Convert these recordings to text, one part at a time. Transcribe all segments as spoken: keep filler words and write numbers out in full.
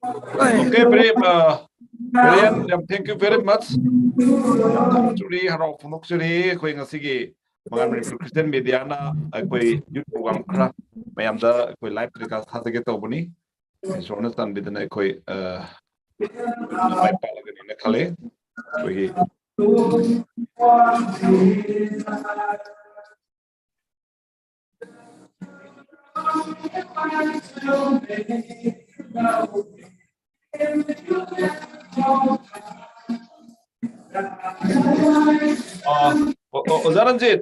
Okay, very, uh, Brian, um, thank you very much. ꯌꯥꯝ ꯊꯥꯒꯠꯆꯔꯤ, ꯍꯔꯥꯎ ꯐꯣꯡꯗꯣꯛꯆꯔꯤ꯫ ꯑꯩꯈꯣꯏ ꯉꯁꯤꯒꯤ ꯃꯉꯥꯜ ꯃꯅꯤꯄꯨꯔ Christian Media ꯅ ꯑꯩꯈꯣꯏ youth program ꯈꯔ ꯃꯌꯥꯝꯗ ꯑꯩꯈꯣꯏ live telecast ꯊꯥꯖꯒꯦ ꯇꯧꯕꯅꯤ꯫ ꯏꯁꯣꯔꯅ ꯆꯥꯟꯕꯤꯗꯨꯅ ꯑꯩꯈꯣꯏ, ꯑ, ꯃꯥꯏ ꯄꯥꯛꯂꯒꯅꯤꯅ ꯈꯜꯂꯦ꯫ ꯑꯩꯈꯣꯏꯒꯤ ꯑ, ꯑꯣ, ꯑꯣ, ꯑꯣꯖꯥ ꯔꯟꯖꯤꯠ,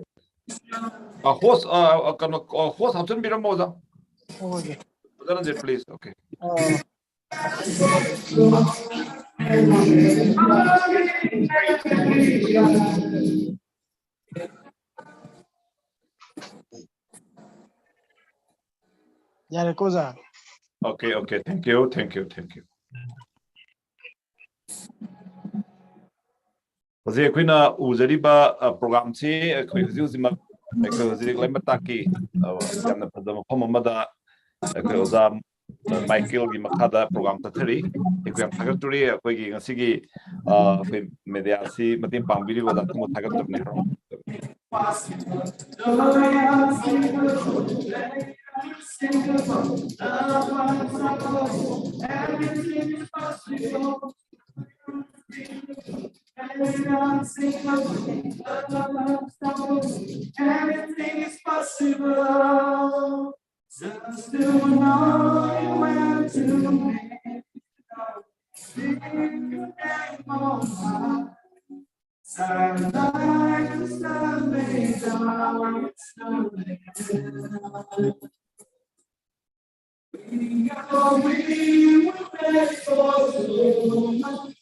ꯑ, host, ꯑ, ꯑ, ꯀꯩꯅꯣ, ꯑ, host ꯍꯥꯞꯆꯤꯟꯕꯤꯔꯝꯃꯣ, ꯑꯣꯖꯥ꯫ ꯍꯣꯏ, ꯍꯣꯏ꯫ ꯑꯣꯖꯥ ꯔꯟꯖꯤꯠ, please. Okay. ꯑ, ꯌꯥꯔꯦꯀꯣ, ꯑꯣꯖꯥ? Okay, okay. Thank you, thank you, thank you. ꯍꯧꯖꯤꯛ ꯑꯩꯈꯣꯏꯅ ꯎꯖꯔꯤꯕ, ꯑ, program ꯁꯤ ꯑꯩꯈꯣꯏ ꯍꯧꯖꯤꯛ ꯍꯧꯖꯤꯛꯃꯛ ꯑꯩꯈꯣꯏ ꯍꯧꯖꯤꯛ ꯂꯩꯃꯇꯥꯛꯀꯤ, ꯑ, ꯌꯥꯝꯅ ꯐꯖꯕ ꯃꯐꯝ ꯑꯃꯗ ꯑꯩꯈꯣꯏ ꯑꯣꯖꯥ ꯃꯥꯏꯀꯦꯜꯒꯤ ꯃꯈꯥꯗ program ꯆꯠꯊꯔꯤ꯫ ꯑꯩꯈꯣꯏ ꯌꯥꯝ ꯊꯥꯒꯠꯆꯔꯤ꯫ ꯑꯩꯈꯣꯏꯒꯤ ꯉꯁꯤꯒꯤ, ꯑ, ꯑꯩꯈꯣꯏ media ꯁꯤ ꯃꯇꯦꯡ ꯄꯥꯡꯕꯤꯔꯤꯕ ꯑꯣꯖꯥ ꯄꯨꯝꯅꯃꯛ ꯊꯥꯒꯠꯆꯕꯅꯤ꯫ Everything is possible. Just do not want to make it up. Speak your name on high. Silence the made our it's no We are we were made for the Lord.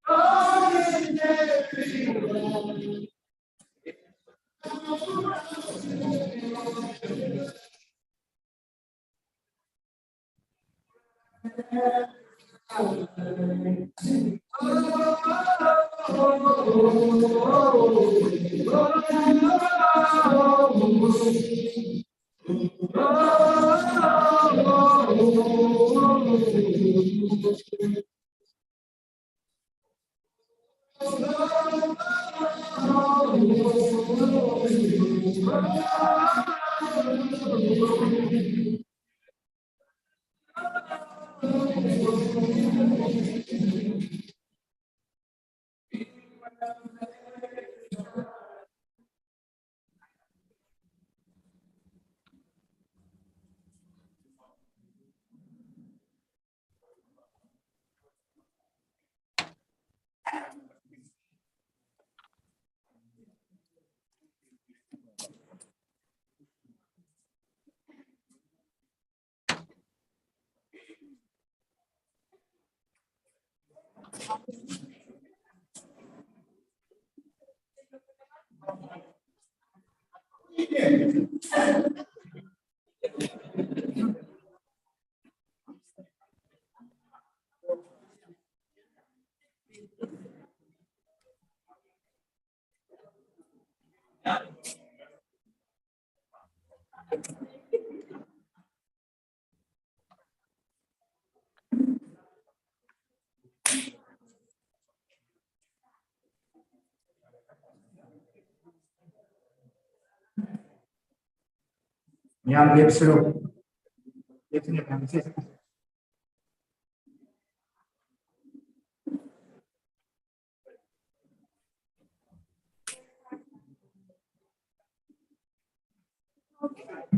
God in everyone. ꯃꯌꯥꯝ ꯂꯦꯞꯁꯤꯔꯣ? ꯂꯦꯞꯁꯤꯅꯦ ꯃꯌꯥꯝꯁꯦ꯫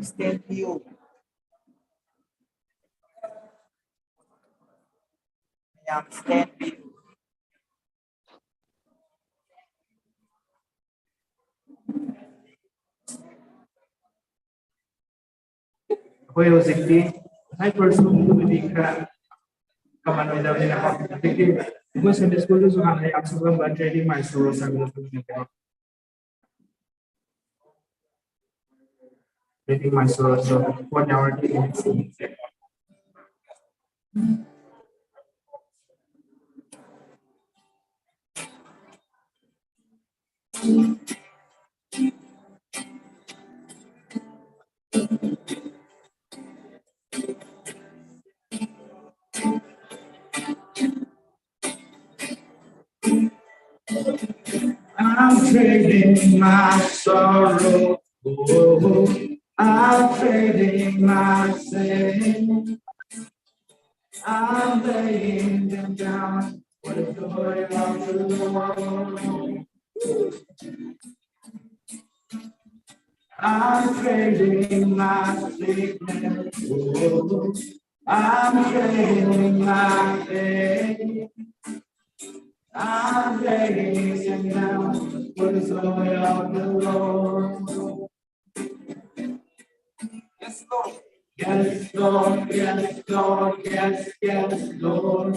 Stand ꯄꯤꯌꯨ꯫ ꯃꯌꯥꯝ stand ꯄꯤꯌꯨ꯫ ꯑꯩꯈꯣꯏ ꯍꯧꯖꯤꯛꯇꯤ ꯉꯁꯥꯏ ꯄꯔꯁꯨꯝꯗꯨꯕꯨꯗꯤ ꯈꯔ ꯀꯃꯟ ꯑꯣꯏꯗꯕꯅꯤꯅꯀꯣ, ꯍꯧꯖꯤꯛꯇꯤ ꯑꯩꯈꯣꯏ ꯁꯟꯗꯦ ꯁ꯭ꯀꯨꯜꯗꯁꯨ ꯍꯥꯟꯅ ꯌꯥꯝ ꯁꯛꯂꯝꯕ ꯇ꯭ꯔꯦꯗꯤꯡ ꯃꯥꯏ ꯁꯣꯔꯣꯁ ꯍꯥꯏꯕꯗꯣ ꯈꯪꯕꯤꯕ꯭ꯔꯣ? ꯇ꯭ꯔꯦꯗꯤꯡ ꯃꯥꯏ ꯁꯣꯔꯣꯁꯇꯣ ꯐꯣꯟ ꯌꯥꯎꯔꯗꯤ I'm trading my sorrow. Oh, I'm trading my sin. I'm laying them down for the joy of the Lord. I'm trading my sickness. Oh, I'm trading my pain. I'm laying them down for the joy of the Lord. Yes, Lord. Yes, Lord. Yes, Lord. Yes, yes, Lord.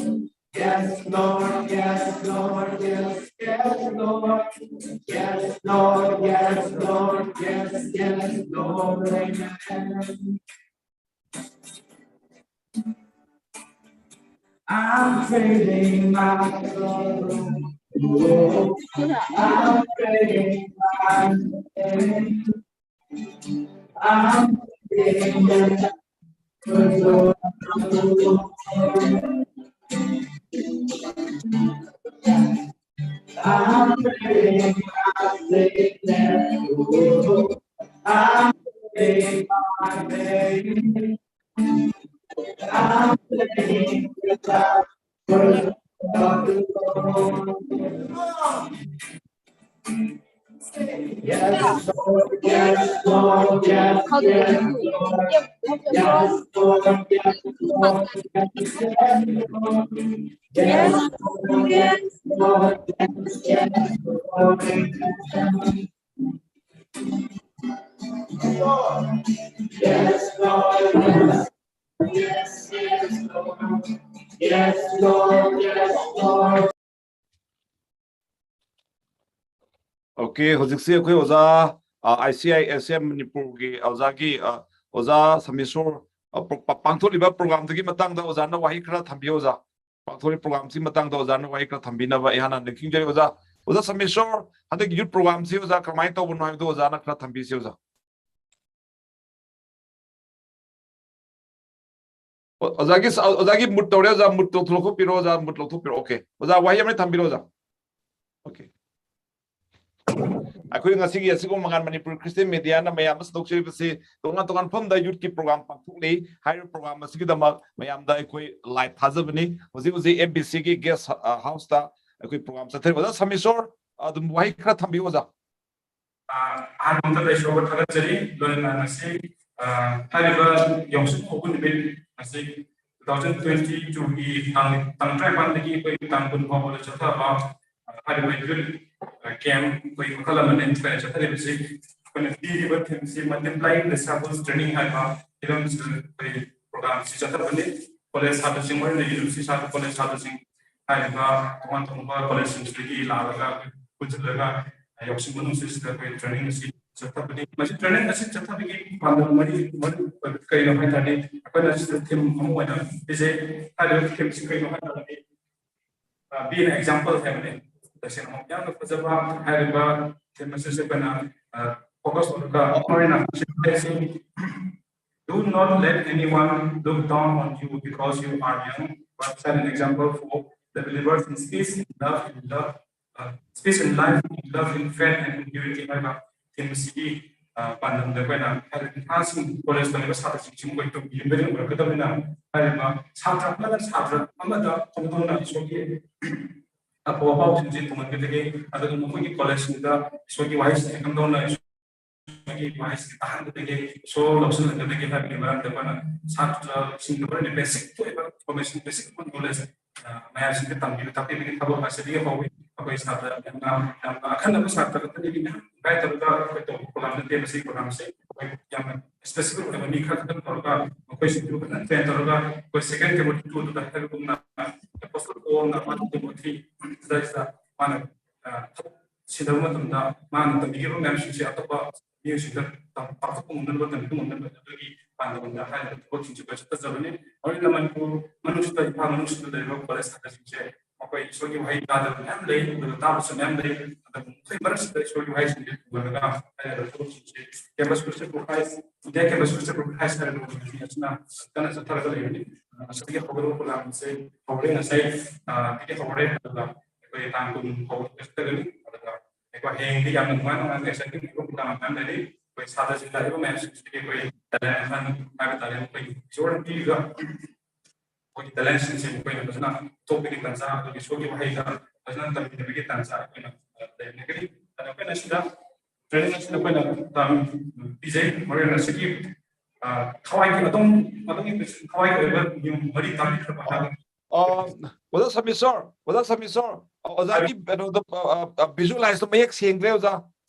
Yes, Lord. Yes, Lord. Yes, yes, Lord. Yes, Lord. Yes, Lord. Yes, yes, Lord. Amen. I'm trading my sorrow. I'm trading my pain. I'm trading my sorrow. I'm trading my sickness. I'm trading my pain. I'm trading the worship of the Lord. Yes, Lord, yes, Lord, yes, yes, Lord. Yes, Lord, yes, Lord, yes, yes, Lord. Yes, Lord, yes, Lord, yes, yes, Lord. Yes, Lord, yes. Yes, yes, Lord. Yes, Lord, yes, Lord. Okay, ꯍꯧꯖꯤꯛꯁꯤ ꯑꯩꯈꯣꯏ ꯑꯣꯖꯥ, ꯑ, I C I S M ꯃꯅꯤꯄꯨꯔꯒꯤ ꯑꯣꯖꯥꯒꯤ, ꯑ, ꯑꯣꯖꯥ ꯁꯃꯦꯁꯣꯔ, ꯑ, ꯄ-, ꯄ-, ꯄꯥꯡꯊꯣꯛꯂꯤꯕ programꯗꯨꯒꯤ ꯃꯇꯥꯡꯗ ꯑꯣꯖꯥꯅ ꯋꯥꯍꯩ ꯈꯔ ꯊꯝꯕꯤꯌꯨ, ꯑꯣꯖꯥ꯫ ꯄꯥꯡꯊꯣꯛꯂꯤꯕ programꯁꯤ ꯃꯇꯥꯡꯗ ꯑꯣꯖꯥꯅ ꯋꯥꯍꯩ ꯈꯔ ꯊꯝꯕꯤꯅꯕ ꯑꯩꯍꯥꯟꯅ ꯅꯤꯡꯁꯤꯡꯖꯔꯤ, ꯑꯣꯖꯥ꯫ ꯑꯣꯖꯥ ꯁꯃꯦꯁꯣꯔ, ꯍꯟꯗꯛ youth programꯁꯤ, ꯑꯣꯖꯥ, ꯀꯃꯥꯏꯅ ꯇꯧꯕꯅꯣ ꯍꯥꯏꯕꯗꯨ ꯑꯣꯖꯥꯅ ꯈꯔ ꯊꯝꯕꯤꯁꯤ, ꯑꯣꯖꯥ꯫ ꯑꯣ-, ꯑꯣꯖꯥꯒꯤ ꯁ-, ꯑꯣꯖꯥꯒꯤ mute ꯇꯧꯔꯦ, ꯑꯣꯖꯥ, mute ꯂꯧꯊꯣꯛꯄꯤꯔꯣ, ꯑꯣꯖꯥ, mute ꯂꯧꯊꯣꯛꯄꯤꯔꯣ꯫ Okay, ꯑꯣꯖꯥ, ꯋꯥꯍꯩ ꯑꯃ ꯊꯝꯕꯤꯔꯣ, ꯑꯣꯖꯥ꯫ Okay. ꯑꯩꯈꯣꯏ ꯉꯁꯤꯒꯤ ꯑꯁꯤꯒꯨꯝꯕ ꯃꯉꯥꯟ ꯃꯅꯤꯄꯨꯔ ꯈ꯭ꯔꯤꯁꯇꯤꯌꯟ ꯃꯦꯗꯤꯌꯥꯅ ꯃꯌꯥꯝ ꯑꯃ ꯁꯟꯗꯣꯛꯆꯔꯤꯕꯁꯤ ꯇꯣꯉꯥꯟ ꯇꯣꯉꯥꯟ ꯃꯐꯝꯗ ꯌꯨꯠꯀꯤ ꯄ꯭ꯔꯣꯒ꯭ꯔꯥꯝ ꯄꯥꯡꯊꯣꯛꯂꯤ꯫ ꯍꯥꯏꯔꯤꯕ ꯄ꯭ꯔꯣꯒ꯭ꯔꯥꯝ ꯑꯁꯤꯒꯤꯗꯃꯛ ꯃꯌꯥꯝꯗ ꯑꯩꯈꯣꯏ ꯂꯥꯏꯚ ꯊꯥꯖꯕꯅꯤ꯫ ꯍꯧꯖꯤꯛ ꯍꯧꯖꯤꯛ ꯑꯦꯝ ꯕꯤ ꯁꯤꯒꯤ ꯒꯦꯁ ꯍꯥꯎꯁꯇ ꯑꯩꯈꯣꯏ ꯄ꯭ꯔꯣꯒ꯭ꯔꯥꯝ ꯆꯠꯊꯔꯤ꯫ ꯑꯣꯖꯥ ꯁꯃꯤꯁꯣꯔ, ꯑꯗꯨꯝ ꯋꯥꯍꯩ ꯈꯔ ꯊꯝꯕꯤꯌꯨ ꯑꯣꯖꯥ꯫ ꯑ, ꯑꯍꯥꯟꯕ ꯑꯃꯗ ꯂꯩꯁꯣꯕ ꯊꯥꯒꯠꯆꯔꯤ꯫ ꯂꯣꯏꯅꯅ ꯉꯁꯤ, ꯑ, ꯍꯥꯏꯔꯤꯕ ꯌꯥꯎꯁꯪ ꯍꯧꯕ ꯅꯨꯃꯤꯠ ꯑꯁꯤ two thousand twenty two ꯒꯤ ꯇꯥꯡ, ꯇꯥꯡ ꯇꯔꯥꯅꯤꯄꯥꯟꯗꯒꯤ ꯑꯩꯈꯣꯏ ꯇꯥꯡ ꯀꯨꯟ ꯐꯥꯎꯕꯗ ꯆꯠꯊꯕ, ꯑ, ꯍꯥꯏꯔꯤꯕ ꯌꯨꯠ, ꯑ, ꯀꯦꯝꯞ ꯑꯩꯈꯣꯏ ꯃꯈꯜ ꯑꯃꯅꯤ꯫ ꯑꯩꯈꯣꯏꯅ ꯆꯠꯊꯔꯤꯕꯁꯤ ꯑꯩꯈꯣꯏꯅ ꯄꯤꯔꯤꯕ ꯊꯤꯝꯁꯤ Multiplying the Circles Training ꯍꯥꯏꯕ ꯍꯤꯔꯝꯁꯤꯗ ꯑꯩꯈꯣꯏ ꯄ꯭ꯔꯣꯒ꯭ꯔꯥꯝꯁꯤ ꯆꯠꯊꯕꯅꯤ꯫ ꯀꯣꯂꯦꯖ ꯁꯥꯇ꯭ꯔꯁꯤꯡ, ꯃꯔꯨꯑꯣꯏꯅ ꯌꯨꯅꯤꯚꯔꯁꯤꯇꯤ ꯁꯥꯇ꯭ꯔ, ꯀꯣꯂꯦꯖ ꯁꯥꯇ꯭ꯔꯁꯤꯡ ꯍꯥꯏꯔꯤꯕ ꯇꯣꯉꯥꯟ ꯇꯣꯉꯥꯟꯕ ꯀꯣꯂꯦꯖꯁꯤꯡꯁꯤꯗꯒꯤ ꯂꯥꯛꯂꯒ ꯄꯨꯟꯁꯤꯜꯂꯒ ꯌꯥꯎꯁꯪ ꯃꯅꯨꯡꯁꯤꯗ ꯑꯩꯈꯣꯏ ꯇ꯭ꯔꯦꯅꯤꯡ ꯑꯁꯤ ꯆꯠꯊꯕꯅꯤ꯫ ꯃꯁꯤ ꯇ꯭ꯔꯦꯅꯤꯡ ꯑꯁꯤ ꯆꯠꯊꯕꯒꯤ ꯄꯥꯟꯗꯝ ꯃꯔꯤ, ꯃꯔꯨ ꯑꯣꯏꯕ ꯀꯔꯤꯅꯣ ꯍꯥꯏ ꯇꯥꯔꯗꯤ, ꯑꯩꯈꯣꯏꯅ ꯁꯤꯗ ꯊꯤꯝ ꯑꯃ ꯑꯣꯏꯅ ꯄꯤꯖꯩ꯫ ꯍꯥꯏꯔꯤꯕ ꯊꯤꯝꯁꯤ ꯀꯔꯤꯅꯣ ꯍꯥꯏ ꯇꯥꯔꯗꯤ, ꯑ, Be an Example ꯍꯥꯏꯕꯅꯤ꯫ ꯇꯁꯦꯡꯅꯃꯛ ꯌꯥꯝꯅ ꯐꯖꯕ ꯍꯥꯏꯔꯤꯕ ꯊꯤꯝ ꯑꯁꯤꯁꯦ ꯑꯩꯈꯣꯏꯅ, ꯑ, ꯐꯣꯀꯁ ꯇꯧꯔꯒ ꯑꯩꯈꯣꯏꯅ ꯁꯤ Do not let anyone look down on you because you are young, but set an example for the believers in peace, in love, in love, uh, peace in life, in love, in faith, and in purity ꯍꯥꯏꯕ ꯊꯤꯝꯁꯤꯒꯤ, ꯑ, ꯄꯥꯟꯗꯝꯗ ꯑꯩꯈꯣꯏꯅ ꯍꯥꯏꯔꯤꯕ ꯅꯍꯥꯁꯤꯡ, college ꯇꯝꯂꯤꯕ ꯁꯥꯇ꯭ꯔꯁꯤꯡꯁꯤ ꯃꯈꯣꯏ ꯇꯨꯡꯒꯤ ꯌꯨꯝꯕꯤꯔꯦꯟ ꯑꯣꯏꯔꯛꯀꯗꯕꯅꯤꯅ, ꯍꯥꯏꯔꯤꯕ ꯁꯥꯇ꯭ꯔ ꯑꯃꯅ ꯁꯥꯇ꯭ꯔ ꯑꯃꯗ ꯐꯣꯡꯗꯣꯛꯅ ꯏꯁꯣꯔꯒꯤ ꯑꯐꯕ ꯄꯥꯎꯁꯤꯡꯁꯤ ꯇꯨꯡꯍꯟꯒꯗꯒꯦ, ꯑꯗꯨꯒ ꯃꯈꯣꯏꯒꯤ ꯀꯣꯂꯦꯖꯁꯤꯡꯗ ꯏꯁꯣꯔꯒꯤ ꯋꯥꯍꯩꯁꯤꯡꯁꯤ ꯀꯝꯗꯧꯅ ꯏꯁꯣꯔꯒꯤ ꯋꯥꯍꯩꯁꯤꯡꯁꯤ ꯇꯥꯍꯟꯒꯗꯒꯦ, ꯏꯁꯣꯔ ꯂꯧꯁꯤꯟꯍꯟꯒꯗꯒꯦ ꯍꯥꯏꯕꯒꯤ ꯃꯔꯝꯗ ꯑꯩꯈꯣꯏꯅ ꯁꯥꯇ꯭ꯔꯁꯤꯡꯗ ꯑꯩꯈꯣꯏꯅ ꯕꯦꯁꯤꯛ ꯑꯣꯏꯕ ꯏꯟꯐꯣꯔꯃꯦꯁꯟ, ꯕꯦꯁꯤꯛ ꯅꯣꯂꯦꯖ, ꯑ, ꯃꯌꯥꯝꯁꯤꯡꯁꯦ ꯇꯝꯕꯤꯕ ꯇꯥꯛꯄꯤꯕꯒꯤ ꯊꯕꯛ ꯑꯁꯤꯗꯒꯤ ꯍꯧꯏ꯫ ꯑꯩꯈꯣꯏ ꯁꯥꯇ꯭ꯔ ꯌꯥꯝꯅ, ꯌꯥꯝꯅ ꯑꯈꯟꯅꯕ ꯁꯥꯇ꯭ꯔ ꯈꯛꯇꯅꯤ ꯏꯟꯚꯥꯏꯠ ꯇꯧꯔꯒ ꯑꯩꯈꯣꯏ ꯇꯧꯕ ꯄ꯭ꯔꯣꯒ꯭ꯔꯥꯝ ꯅꯠꯇꯦ꯫ ꯃꯁꯤꯒꯤ ꯄ꯭ꯔꯣꯒ꯭ꯔꯥꯝꯁꯦ ꯑꯩꯈꯣꯏ ꯌꯥꯝꯅ ꯁ꯭ꯄꯦꯁꯤꯐꯤꯛ ꯑꯣꯏꯕ ꯃꯤ ꯈꯔ ꯈꯛꯇꯪ ꯇꯧꯔꯒ ꯃꯈꯣꯏꯁꯤꯡꯗꯨ ꯐꯖꯅ ꯇ꯭ꯔꯦꯟ ꯇꯧꯔꯒ ꯑꯩꯈꯣꯏ ꯁꯦꯀꯦꯟ ꯇꯦꯕꯜ ꯇꯨꯗꯨꯗ ꯍꯥꯏꯕꯒꯨꯝꯅ ꯑꯦꯄꯣꯁꯇꯜ ꯄꯣꯜꯅ ꯃꯥꯒꯤ ꯇꯦꯕꯜ ꯊ꯭ꯔꯤ ꯁꯤꯗꯩꯁꯤꯗ ꯃꯥꯅ, ꯑ, ꯁꯤꯟꯅꯕ ꯃꯇꯝꯗ ꯃꯥꯅ ꯇꯝꯕꯤꯔꯤꯕ ꯃꯌꯥꯝꯁꯤꯡꯁꯦ ꯑꯇꯣꯞꯄ ꯃꯤꯑꯣꯏꯁꯤꯡꯗ ꯇꯝ-, ꯇꯥꯛꯊꯣꯛꯄ ꯉꯝꯅꯕ, ꯇꯝꯕꯤꯕ ꯉꯝꯅꯕ ꯑꯗꯨꯒꯤ ꯄꯥꯟꯗꯝꯗ ꯍꯥꯏꯔꯤꯕ ꯊꯕꯛꯁꯤꯡꯁꯦ ꯑꯩꯈꯣꯏ ꯆꯠꯊꯖꯕꯅꯤ꯫ ꯍꯧꯖꯤꯛꯅ ꯃꯅꯤꯄꯨꯔ ꯃꯅꯨꯡꯁꯤꯗ, ꯏꯝꯐꯥꯜ ꯃꯅꯨꯡꯁꯤꯗ ꯂꯩꯔꯤꯕ ꯀꯣꯂꯦꯖ ꯁꯥꯇ꯭ꯔꯁꯤꯡꯁꯦ ꯃꯈꯣꯏ ꯏꯁꯣꯔꯒꯤ ꯋꯥꯍꯩ ꯇꯥꯗꯕ ꯃꯌꯥꯝ ꯂꯩ, ꯑꯗꯨꯒ ꯇꯥꯕꯁꯨ ꯃꯌꯥꯝ ꯂꯩ꯫ ꯑꯗꯨꯕꯨ ꯃꯈꯣꯏ ꯃꯔꯛꯁꯤꯗ ꯏꯁꯣꯔꯒꯤ ꯋꯥꯍꯩꯁꯤꯡꯁꯦ ꯄꯨꯔꯒ ꯍꯥꯏꯔꯤꯕ ꯊꯕꯛꯁꯤꯡꯁꯦ ꯀꯦꯝꯄꯁ ꯈꯨꯗꯤꯡꯃꯛ ꯍꯥꯏ-, ꯏꯟꯗꯤꯌꯥ ꯀꯦꯝꯄꯁ ꯈꯨꯗꯤꯡꯃꯛ ꯍꯥꯏ ꯍꯥꯏꯔꯤꯕ ꯑꯣꯔꯒꯅꯥꯏꯖꯦꯁꯟ ꯑꯁꯤꯅ ꯀꯟꯅ ꯆꯠꯊꯔꯒ ꯂꯩꯕꯅꯤ꯫ ꯉꯁꯥꯏꯒꯤ ꯍꯧꯒꯗꯕ ꯄ꯭ꯔꯣꯒ꯭ꯔꯥꯝꯁꯦ ꯍꯧꯔꯦ, ꯉꯁꯥꯏ, ꯑ, ꯗꯒꯤ ꯍꯧꯔꯦ, ꯑꯗꯨꯒ ꯑꯩꯈꯣꯏ ꯇꯥꯡ ꯀꯨꯟ ꯐꯥꯎꯕ ꯆꯠꯀꯗꯕꯅꯤ꯫ ꯑꯗꯨꯒ ꯑꯩꯈꯣꯏ ꯍꯌꯦꯡꯗꯤ ꯌꯥꯝꯅ ꯅꯨꯡꯉꯥꯏ ꯅꯨꯡꯉꯥꯏꯕ exciting ꯑꯣꯏꯕ program ꯃꯌꯥꯝ ꯂꯩꯔꯤ꯫ ꯑꯩꯈꯣꯏ ꯁꯥꯇ꯭ꯔꯁꯤꯡ ꯂꯥꯛꯏꯕ ꯃꯌꯥꯝꯁꯤꯡꯁꯤꯗꯤ ꯑꯩꯈꯣꯏ talent hunt ꯍꯥꯏꯕ ꯇꯥꯔꯦ, ꯃꯈꯣꯏꯒꯤ ꯏꯁꯣꯔꯅ ꯄꯤꯔꯤꯕ ꯑꯩꯈꯣꯏꯒꯤ talentꯁꯤꯡꯁꯦ ꯃꯈꯣꯏꯅ ꯐꯖꯅ ꯊꯣꯛꯄꯒꯤ ꯇꯥꯟꯖꯥ, ꯑꯗꯨꯒ ꯏꯁꯣꯔꯒꯤ ꯋꯥꯍꯩꯗ ꯐꯖꯅ ꯇꯝꯕꯤꯅꯕꯒꯤ ꯇꯥꯟꯖꯥ ꯑꯩꯈꯣꯏꯅ ꯂꯩꯃꯤꯟꯅꯒꯅꯤ꯫ ꯑꯗ ꯑꯩꯈꯣꯏꯅ ꯁꯤꯗ training ꯑꯁꯤꯗ ꯑꯩꯈꯣꯏꯅ ꯇꯝ-, ꯄꯤꯖꯩ꯫ ꯃꯔꯨ ꯑꯣꯏꯅ ꯁꯤꯒꯤ ꯊꯋꯥꯏꯒꯤ ꯑꯗꯣꯝ, ꯑꯗꯣꯝꯒꯤ ꯊꯋꯥꯏꯒꯤ ꯑꯣꯏꯕ ꯅꯤꯌꯣꯝ ꯃꯔꯤ ꯇꯥꯕꯤꯈ꯭ꯔꯕ ꯍꯥꯏꯕ ꯑꯣꯖꯥ ꯁꯃꯤꯁꯣꯔ, ꯑꯣꯖꯥ ꯁꯃꯤꯁꯣꯔ, ꯑꯣꯖꯥꯒꯤ ꯀꯩꯅꯣꯗꯣ, ꯚꯤꯖꯨꯑꯦꯂꯥꯏꯁꯇꯣ ꯃꯌꯦꯛ ꯁꯦꯡꯗ꯭ꯔꯦ ꯑꯣꯖꯥ꯫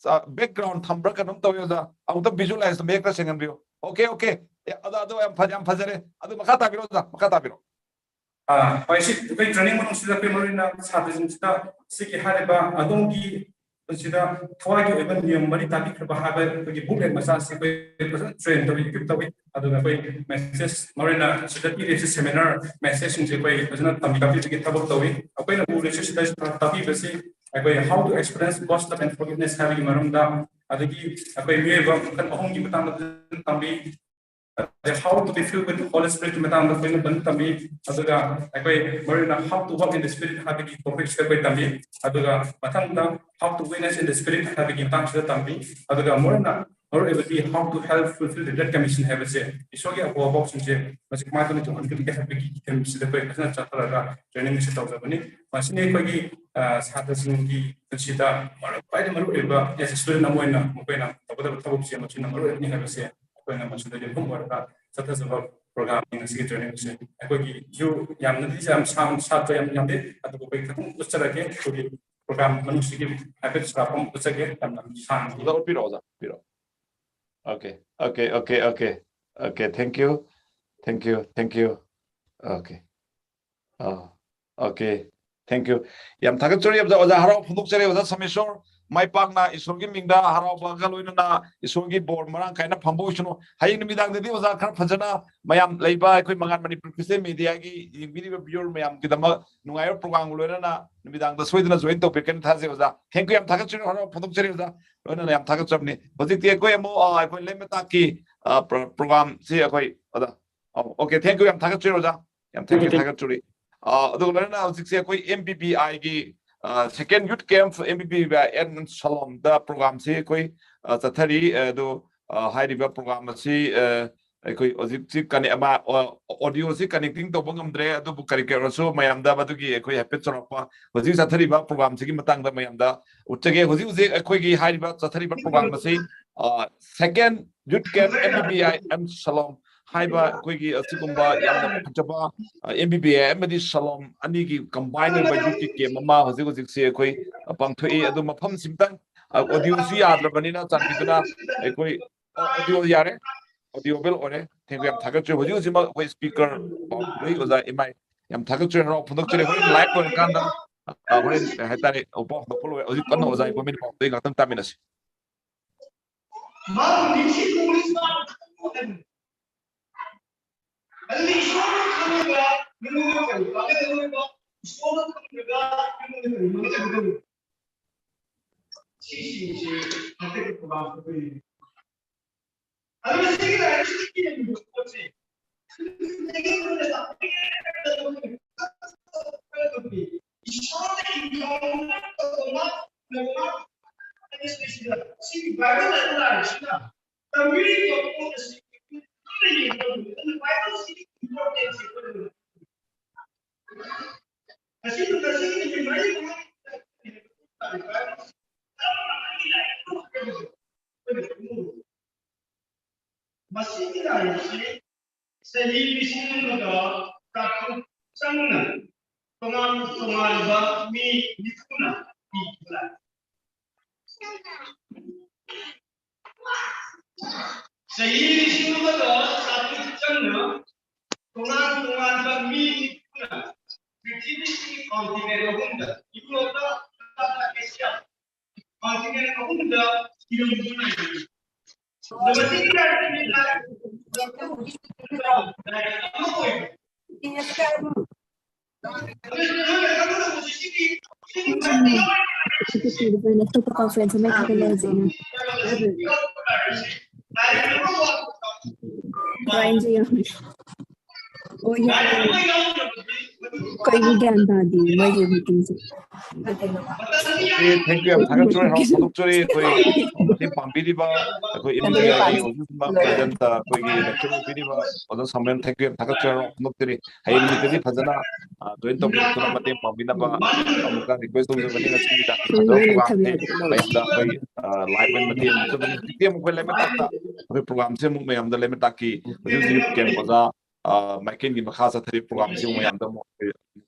ꯕꯦꯛꯒ꯭ꯔꯥꯎꯟ ꯊꯝꯕ꯭ꯔꯥ ꯀꯩꯅꯣꯝ ꯇꯧꯋꯦ ꯑꯣꯖꯥ꯫ ꯑꯃꯨꯛꯇ ꯚꯤꯖꯨꯑꯦꯂꯥꯏꯁꯇꯣ ꯃꯌꯦꯛꯇ ꯁꯦꯡꯍꯟꯕꯤꯌꯨ꯫ Okay, okay. ꯑꯦ, ꯑꯣꯖꯥ, ꯑꯗꯨ ꯌꯥꯝ ꯐ-, ꯌꯥꯝ ꯐꯖꯔꯦ꯫ ꯑꯗꯨ ꯃꯈꯥ ꯇꯥꯕꯤꯔꯣ ꯑꯣꯖꯥ, ꯃꯈꯥ ꯇꯥꯕꯤꯔꯣ꯫ ꯑꯥ, ꯍꯣꯏ, ꯁꯤ ꯑꯩꯈꯣꯏ training ꯃꯅꯨꯡꯁꯤꯗ ꯑꯩꯈꯣꯏ ꯃꯔꯨ ꯑꯣꯏꯅ ꯁꯥꯇ꯭ꯔꯁꯤꯡꯁꯤꯗ ꯁꯤꯒꯤ ꯍꯥꯏꯔꯤꯕ ꯑꯗꯣꯝꯒꯤ ꯄꯨꯟꯁꯤꯗ ꯊꯋꯥꯏꯒꯤ ꯑꯣꯏꯕ ꯅꯤꯌꯝ ꯃꯔꯤ ꯇꯥꯕꯤꯈ꯭ꯔꯕ ꯍꯥꯏꯕ ꯑꯩꯈꯣꯏꯒꯤ booklet ꯃꯆꯥꯁꯤ ꯑꯩꯈꯣꯏ ꯐꯖꯅ train ꯇꯧꯏ, equip ꯇꯧꯏ꯫ ꯑꯗꯨꯒ ꯑꯩꯈꯣꯏ message, ꯃꯔꯨ ꯑꯣꯏꯅ ꯁꯤꯗ ꯄꯤꯔꯤꯕꯁꯤ seminar messageꯁꯤꯡꯁꯦ ꯑꯩꯈꯣꯏ ꯐꯖꯅ ꯇꯝꯕꯤ ꯇꯥꯛꯄꯤꯕꯒꯤ ꯊꯕꯛ ꯇꯧꯏ꯫ ꯑꯩꯈꯣꯏꯅ ꯎꯔꯤꯁꯤ ꯁꯤꯗ ꯇꯥꯛꯄꯤꯕꯁꯤ ꯑꯩꯈꯣꯏ how to experience God's love and forgiveness ꯍꯥꯏꯕꯒꯤ ꯃꯔꯝꯗ, ꯑꯗꯒꯤ ꯑꯩꯈꯣꯏ ꯃꯤꯑꯣꯏꯕ ꯃꯈꯜ ꯑꯍꯨꯝꯒꯤ ꯃꯇꯥꯡꯗ ꯐꯖꯅ ꯇꯝꯕꯤ꯫ ꯑꯗꯩ how to be filled with Holy Spiritꯀꯤ ꯃꯇꯥꯡꯗ ꯑꯩꯈꯣꯏꯅ ꯐꯖꯅ ꯇꯝꯕꯤ꯫ ꯑꯗꯨꯒ ꯑꯩꯈꯣꯏ ꯃꯔꯨ ꯑꯣꯏꯅ how to walk in the Spirit ꯍꯥꯏꯕꯒꯤ topicꯁꯤꯗ ꯑꯩꯈꯣꯏ ꯇꯝꯕꯤ꯫ ꯑꯗꯨꯒ ꯃꯊꯪꯗ how to witness in the Spirit ꯍꯥꯏꯕꯒꯤ ꯃꯇꯥꯡꯁꯤꯗ ꯇꯝꯕꯤ꯫ ꯑꯗꯨꯒ ꯃꯔꯨ ꯑꯣꯏꯅ, ꯃꯔꯨ ꯑꯣꯏꯕꯗꯤ how to help fulfill the Great Commission ꯍꯥꯏꯕꯁꯦ, ꯏꯁꯣꯔꯒꯤ ꯑꯐꯕ ꯄꯥꯎꯁꯤꯡꯁꯦ ꯃꯁꯤ ꯀꯃꯥꯏꯅ ꯇꯧꯅ ꯇꯧꯍꯟꯒꯗꯒꯦ ꯍꯥꯏꯕꯒꯤ themesꯁꯤꯗ ꯑꯩꯈꯣꯏ ꯐꯖꯅ ꯆꯠꯊꯔꯒ training ꯑꯁꯤ ꯇꯧꯖꯕꯅꯤ꯫ ꯃꯁꯤꯅꯤ ꯑꯩꯈꯣꯏꯒꯤ, ꯑ, ꯁꯥꯇ꯭ꯔꯁꯤꯡꯒꯤ ꯄꯨꯟꯁꯤꯗ ꯃꯔꯨ, ꯈ꯭ꯋꯥꯏꯗꯒꯤ ꯃꯔꯨ ꯑꯣꯏꯕ as a student ꯑꯃ ꯑꯣꯏꯅ ꯃꯈꯣꯏꯅ ꯇꯧꯒꯗꯕ ꯊꯕꯛꯁꯦ ꯃꯁꯤꯅ ꯃꯔꯨ ꯑꯣꯏꯕꯅꯤ ꯍꯥꯏꯕꯁꯦ ꯑꯩꯈꯣꯏꯅ ꯃꯁꯤꯗ ꯌꯨꯝꯐꯝ ꯑꯣꯏꯔꯒ ꯆꯠꯊꯖꯕ programꯅꯤ ꯉꯁꯤꯒꯤ trainingꯁꯦ꯫ ꯑꯩꯈꯣꯏꯒꯤ ꯌꯨ ꯌꯥꯝꯅꯗꯤ ꯌꯥꯝ ꯁꯥꯡ-, ꯁꯥꯇ꯭ꯔ ꯌꯥꯝ ꯌꯥꯝꯗꯦ, ꯑꯗꯨꯕꯨ ꯑꯩꯈꯣꯏ ꯈꯤꯇꯪ ꯎꯠꯆꯔꯒꯦ꯫ ꯑꯩꯈꯣꯏꯒꯤ program ꯃꯅꯨꯡꯁꯤꯒꯤ ꯍꯥꯏꯐꯦꯠ ꯆꯥꯎꯔꯥꯛꯄ ꯑꯃ ꯎꯠꯆꯒꯦ, ꯌꯥꯝꯅ ꯁꯥꯡꯅ꯫ ꯑꯣꯖꯥ, ꯎꯠꯄꯤꯔꯣ, ꯑꯣꯖꯥ, ꯎꯠꯄꯤꯔꯣ꯫ Okay, okay, okay, okay. Okay, thank you. Thank you, thank you. Okay. Ah, okay. Thank you. ꯌꯥꯝ ꯊꯥꯒꯠꯆꯔꯤ ꯑꯣꯖꯥ, ꯑꯣꯖꯥ ꯍꯔꯥꯎ ꯐꯣꯡꯗꯣꯛꯆꯔꯤ ꯑꯣꯖꯥ ꯁꯃꯦꯁꯣꯔ꯫ ꯃꯥꯏ ꯄꯥꯛꯅ ꯏꯁꯣꯔꯒꯤ ꯃꯤꯡꯗ ꯍꯔꯥꯎꯕꯒ ꯂꯣꯏꯅꯅ ꯏꯁꯣꯔꯒꯤ ꯕꯣꯔ ꯃꯔꯥꯡ ꯀꯥꯏꯅ ꯐꯪꯕ ꯑꯣꯏꯁꯅꯨ꯫ ꯍꯌꯦꯡ ꯅꯨꯃꯤꯗꯥꯡꯗꯗꯤ ꯑꯣꯖꯥ ꯈꯔ ꯐꯖꯅ ꯃꯌꯥꯝ ꯂꯩꯕ ꯑꯩꯈꯣꯏ ꯃꯉꯥꯜ ꯃꯅꯤꯄꯨꯔ Christian Mediaꯒꯤ ꯌꯦꯡꯕꯤꯔꯤꯕ viewer ꯃꯌꯥꯝꯒꯤꯗꯃꯛ ꯅꯨꯡꯉꯥꯏꯕ programꯒ ꯂꯣꯏꯅꯅ ꯅꯨꯃꯤꯗꯥꯡꯗ ꯁꯣꯏꯗꯅ join ꯇꯧꯕꯤꯔꯛꯀꯅꯤ ꯊꯥꯖꯩ ꯑꯣꯖꯥ꯫ Thank you, ꯌꯥꯝ ꯊꯥꯒꯠꯆꯔꯤ, ꯍꯔꯥꯎ ꯐꯣꯡꯗꯣꯛꯆꯔꯤ ꯑꯣꯖꯥ꯫ ꯂꯣꯏꯅꯅ ꯌꯥꯝ ꯊꯥꯒꯠꯆꯕꯅꯤ꯫ ꯍꯧꯖꯤꯛꯇꯤ ꯑꯩꯈꯣꯏ ꯑꯃꯨꯛ, ꯑ, ꯑꯩꯈꯣꯏ ꯂꯩꯃꯇꯥꯛꯀꯤ, ꯑ, pro-, programꯁꯤ ꯑꯩꯈꯣꯏ ꯑꯣꯖꯥ꯫ ꯑꯧ, okay, thank you, ꯌꯥꯝ ꯊꯥꯒꯠꯆꯔꯤ ꯑꯣꯖꯥ꯫ ꯌꯥꯝ thank you, okay, thank you꯫ ꯊꯥꯒꯠꯆꯔꯤ꯫ ꯑ, ꯑꯗꯨꯒ ꯂꯣꯏꯅꯅ ꯍꯧꯖꯤꯛꯁꯦ ꯑꯩꯈꯣꯏ M B B Iꯒꯤ, Second Youth Camp M B B Y and Shalom the program ꯁꯤ ꯑꯩꯈꯣꯏ ꯑ, ꯆꯠꯊꯔꯤ꯫ ꯑ, ꯑꯗꯨ ꯑ, ꯍꯥꯏꯔꯤꯕ program ꯑꯁꯤ ꯑ, ꯑꯩꯈꯣꯏ ꯍꯧꯖꯤꯛ ꯍꯧꯖꯤꯛ ꯀꯅꯦ-, ꯑꯃ, ꯑ, audio ꯁꯤ connecting ꯇꯧꯕ ꯉꯝꯗ꯭ꯔꯦ, ꯑꯗꯨꯕꯨ ꯀꯔꯤ ꯀꯔꯤ ꯑꯣꯏꯔꯁꯨ ꯃꯌꯥꯝꯗ ꯃꯗꯨꯒꯤ ꯑꯩꯈꯣꯏ ꯍꯥꯏꯐꯦꯠ ꯆꯥꯎꯔꯥꯛꯄ ꯍꯧꯖꯤꯛ ꯆꯠꯊꯔꯤꯕ program ꯁꯤꯒꯤ ꯃꯇꯥꯡꯗ ꯃꯌꯥꯝꯗ ꯎꯠꯆꯒꯦ꯫ ꯍꯧꯖꯤꯛ ꯍꯧꯖꯤꯛ ꯑꯩꯈꯣꯏꯒꯤ ꯍꯥꯏꯔꯤꯕ ꯆꯠꯊꯔꯤꯕ program ꯑꯁꯤ ꯑ, Second Youth Camp M B B Y and Shalom ꯍꯥꯏꯕ ꯑꯩꯈꯣꯏꯒꯤ ꯑꯁꯤꯒꯨꯝꯕ ꯌꯥꯝꯅ ꯐꯖꯕ ꯑ, M B B Y ꯑꯃꯗꯤ Shalom ꯑꯅꯤꯒꯤ combine ꯑꯣꯏꯕ youth ꯀꯤ camp ꯑꯃ ꯍꯧꯖꯤꯛ ꯍꯧꯖꯤꯛꯁꯦ ꯑꯩꯈꯣꯏ ꯑ, ꯄꯥꯡꯊꯣꯛꯏ꯫ ꯑꯗꯨ ꯃꯐꯝꯁꯤꯝꯇꯪ ꯑ, audio ꯁꯨ ꯌꯥꯗ꯭ꯔꯕꯅꯤꯅ ꯆꯥꯟꯕꯤꯗꯨꯅ ꯑꯩꯈꯣꯏ ꯑ, audio ꯌꯥꯔꯦ, audible ꯑꯣꯏꯔꯦ꯫ Thank you, ꯌꯥꯝ ꯊꯥꯒꯠꯆꯔꯤ꯫ ꯍꯧꯖꯤꯛ ꯍꯧꯖꯤꯛꯃꯛ ꯑꯩꯈꯣꯏ speaker ꯄꯥꯎ ꯂꯣꯏ ꯑꯣꯖꯥ ꯏꯃꯥꯏ ꯌꯥꯝ ꯊꯥꯒꯠꯆꯔꯤ, ꯍꯔꯥꯎ ꯐꯣꯡꯗꯣꯛꯆꯔꯤ꯫ ꯍꯣꯔꯦꯟ live ꯂꯣꯏꯔꯀꯥꯟꯗ ꯑ, ꯍꯣꯔꯦꯟ ꯍꯥꯏꯇꯥꯔꯦ ꯄꯥꯎ ꯍꯟꯗꯣꯛꯄ ꯂꯣꯏꯔꯦ꯫ ꯍꯧꯖꯤꯛ ꯀꯟꯅ ꯑꯣꯖꯥ ꯏꯕꯣꯝꯃꯤꯅ ꯄꯥꯎ ꯇꯥꯛꯏ, ꯉꯥꯛꯇꯪ ꯇꯥꯃꯤꯟꯅꯁꯤ꯫ ꯃꯥꯕꯨ ꯅꯤꯡꯁꯤꯡꯕ ꯃꯤꯁꯛ ꯑꯃ ꯈꯛꯇꯃꯛ ꯑꯣꯏꯍꯟꯕ꯫ ꯑꯗꯨꯗꯤ ꯏꯁꯣꯔꯕꯨ ꯈꯪꯂꯒ ꯅꯉꯣꯟꯗ ꯀꯔꯤ ꯄꯥꯒꯗꯕ? ꯏꯁꯣꯔꯕꯨ ꯈꯪꯗ꯭ꯔꯒ ꯅꯉꯣꯟꯗ ꯀꯔꯤ ꯃꯥꯡꯖꯒꯗꯕ? ꯁꯤꯁꯤꯡꯁꯦ ꯍꯟꯗꯛꯀꯤ ꯄ꯭ꯔꯣꯒ꯭ꯔꯥꯝꯗ ꯑꯩꯈꯣꯏ ꯑꯗꯨꯅ ꯁꯤꯒꯤ ꯂꯥꯏꯔꯤꯛꯁꯤꯗ ꯏꯔꯝꯃꯤꯕ ꯄꯣꯠꯁꯦ ꯏꯁꯣꯔꯅ encounter ꯇꯧꯕ ꯃꯥ, ꯁꯤꯒꯤ ꯕꯥꯏꯕꯜ ꯂꯥꯏꯔꯤꯛ ꯂꯥꯏꯔꯤꯛꯁꯤꯅ ꯇꯝꯕꯤꯔꯤꯕ ꯄꯣꯠ ꯑꯁꯤ ꯀꯨꯞꯅ ꯌꯦꯡꯕ ꯃꯇꯝꯗ ꯕꯥꯏꯕꯜꯁꯤꯒꯤ importance ꯁꯤ ꯑꯩꯈꯣꯏꯅ ꯑꯁꯤꯕꯨ ꯉꯁꯤꯒꯤ ꯅꯨꯃꯤꯠ ꯃꯔꯤ ꯃꯉꯥꯅꯤ ꯃꯁꯤꯒꯤ ꯂꯥꯏꯔꯤꯛꯁꯤ ꯆꯍꯤ ꯂꯤꯁꯤꯡ ꯑꯃꯒ ꯆꯥꯇ꯭ꯔꯨꯛ ꯆꯪꯅ ꯇꯣꯉꯥꯟ ꯇꯣꯉꯥꯟꯕ ꯃꯤ ꯅꯤꯐꯨꯅ ꯏꯈꯤꯕ ꯂꯥꯏꯔꯤꯛ꯫ ꯆꯍꯤ ꯂꯤꯁꯤꯡ ꯑꯃꯒ ꯆꯥꯇ꯭ꯔꯨꯛ ꯆꯪꯅ ꯇꯣꯉꯥꯟ ꯇꯣꯉꯥꯟꯕ ꯃꯤ ꯅꯤꯐꯨꯅ ꯄ꯭ꯔꯤꯊꯤꯕꯤꯒꯤ continent ꯑꯍꯨꯝꯗ, ꯌꯨꯔꯣꯞꯇ, ꯑꯐ꯭ꯔꯤꯀꯥꯗ, ꯑꯦꯁꯤꯌꯥ continent ꯑꯍꯨꯝꯗ ꯏꯔꯝꯗꯨꯅ ꯂꯩꯔꯤ꯫ ꯑꯗꯣ ꯃꯁꯤꯒꯤ ꯂꯥꯏꯔꯤꯛ ꯑꯁꯤ ꯂꯥꯏꯔꯤꯛ ꯑꯃ ꯑꯣꯏꯕ꯫ ꯑꯗꯨ ꯅꯣꯏꯅ ꯈꯪꯒꯗꯕꯁꯤ ꯁꯤꯒꯤ, ꯁꯤꯒꯤ ꯑꯇꯣꯞꯄ conference ꯑꯃ ꯂꯩꯈꯤꯕꯅꯦ ꯍꯧꯖꯤꯛ꯫ ꯂꯥꯏꯔꯤꯛ ꯑꯃ ꯋꯥꯠꯄ꯫ Join ꯇꯧ꯫ ꯑꯣ, ꯌꯥꯔꯦ꯫ ꯀꯩꯅꯣ ꯒ꯭ꯌꯥꯟ ꯇꯥꯗꯦ ꯃꯣꯏꯒꯤ ꯃꯤꯇꯤꯡꯁꯦ꯫ Okay, thank you, ꯌꯥꯝ ꯊꯥꯒꯠꯆꯔꯤ, ꯍꯔꯥꯎ ꯐꯣꯡꯗꯣꯛꯆꯔꯤ ꯑꯩꯈꯣꯏ ꯃꯇꯦꯡ ꯄꯥꯡꯕꯤꯔꯤꯕ ꯑꯩꯈꯣꯏ M T I ꯒꯤ ꯑꯣꯐꯤꯁ ꯄ꯭ꯔꯦꯖꯤꯗꯦꯟꯠ ꯑꯩꯈꯣꯏꯒꯤ ꯂꯦꯛꯆꯔ ꯑꯣꯏꯕꯤꯔꯤꯕ ꯑꯣꯖꯥ ꯁꯥꯃꯨꯑꯦꯜ, thank you, ꯌꯥꯝ ꯊꯥꯒꯠꯆꯔꯤ, ꯍꯔꯥꯎ ꯐꯣꯡꯗꯣꯛꯆꯔꯤ꯫ ꯍꯌꯦꯡ ꯅꯨꯃꯤꯠꯇꯗꯤ ꯐꯖꯅ join ꯇꯧꯕꯤꯔꯛꯇꯨꯅ ꯃꯇꯦꯡ ꯄꯥꯡꯕꯤꯅꯕ ꯑꯃꯨꯛꯀ request ꯇꯧꯖꯕꯅꯤ꯫ ꯉꯁꯤꯒꯤ ꯅꯨꯃꯤꯗꯥꯡꯒꯤ ꯐꯖꯕ program ꯁꯦ ꯃꯌꯥꯝꯗ ꯑꯩꯈꯣꯏ live ꯑꯣꯏꯅ ꯃꯇꯦꯡ ꯑꯃꯨꯛ ꯆꯠꯂꯅꯤ꯫ ꯍꯧꯖꯤꯛꯇꯤ ꯑꯃꯨꯛ ꯑꯩꯈꯣꯏ ꯂꯩꯃꯇꯥꯛꯇ ꯑꯩꯈꯣꯏ program ꯁꯦ ꯑꯃꯨꯛ ꯃꯌꯥꯝꯗ ꯂꯩꯃꯇꯥꯛꯀꯤ ꯍꯧꯖꯤꯛ ꯍꯧꯖꯤꯛ ꯀꯦꯝ ꯑꯣꯖꯥ ꯃꯥꯏꯀꯦꯜꯒꯤ ꯃꯈꯥ ꯆꯠꯊꯔꯤꯕ program ꯁꯤ ꯑꯃꯨꯛ ꯃꯌꯥꯝꯗ ꯑꯃꯨꯛ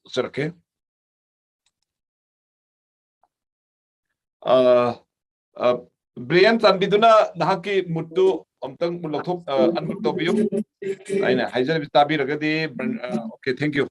ꯎꯠꯆꯔꯛꯀꯦ꯫ ꯑ, ꯑ, ꯕ꯭ꯔꯤꯌꯦꯟ, ꯆꯥꯟꯕꯤꯗꯨꯅ ꯅꯍꯥꯛꯀꯤ mute ꯇꯨ ꯑꯝꯇꯪ ꯂꯧꯊꯣꯛ, ꯑ, unmute ꯇꯧꯕꯤꯌꯨ꯫ ꯑꯩꯅ ꯍꯥꯏꯖꯔꯤꯕꯁꯤ ꯇꯥꯕꯤꯔꯒꯗꯤ, ꯕ꯭ꯔ-, ꯑ, okay, thank you.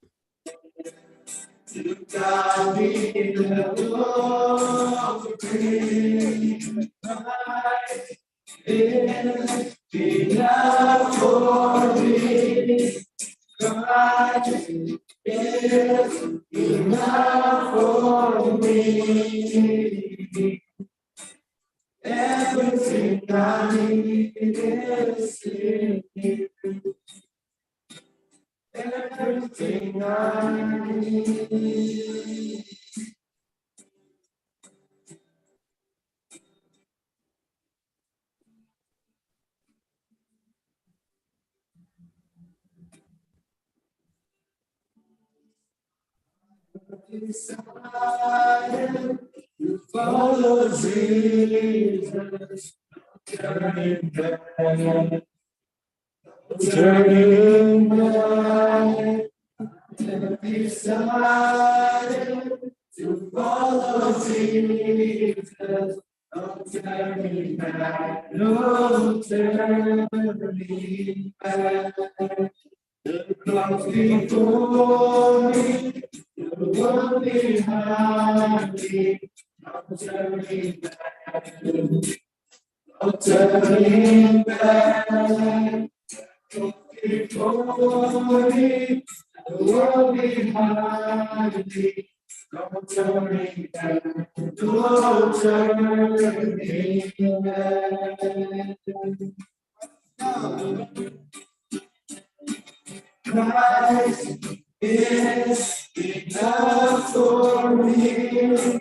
Christ is enough for me.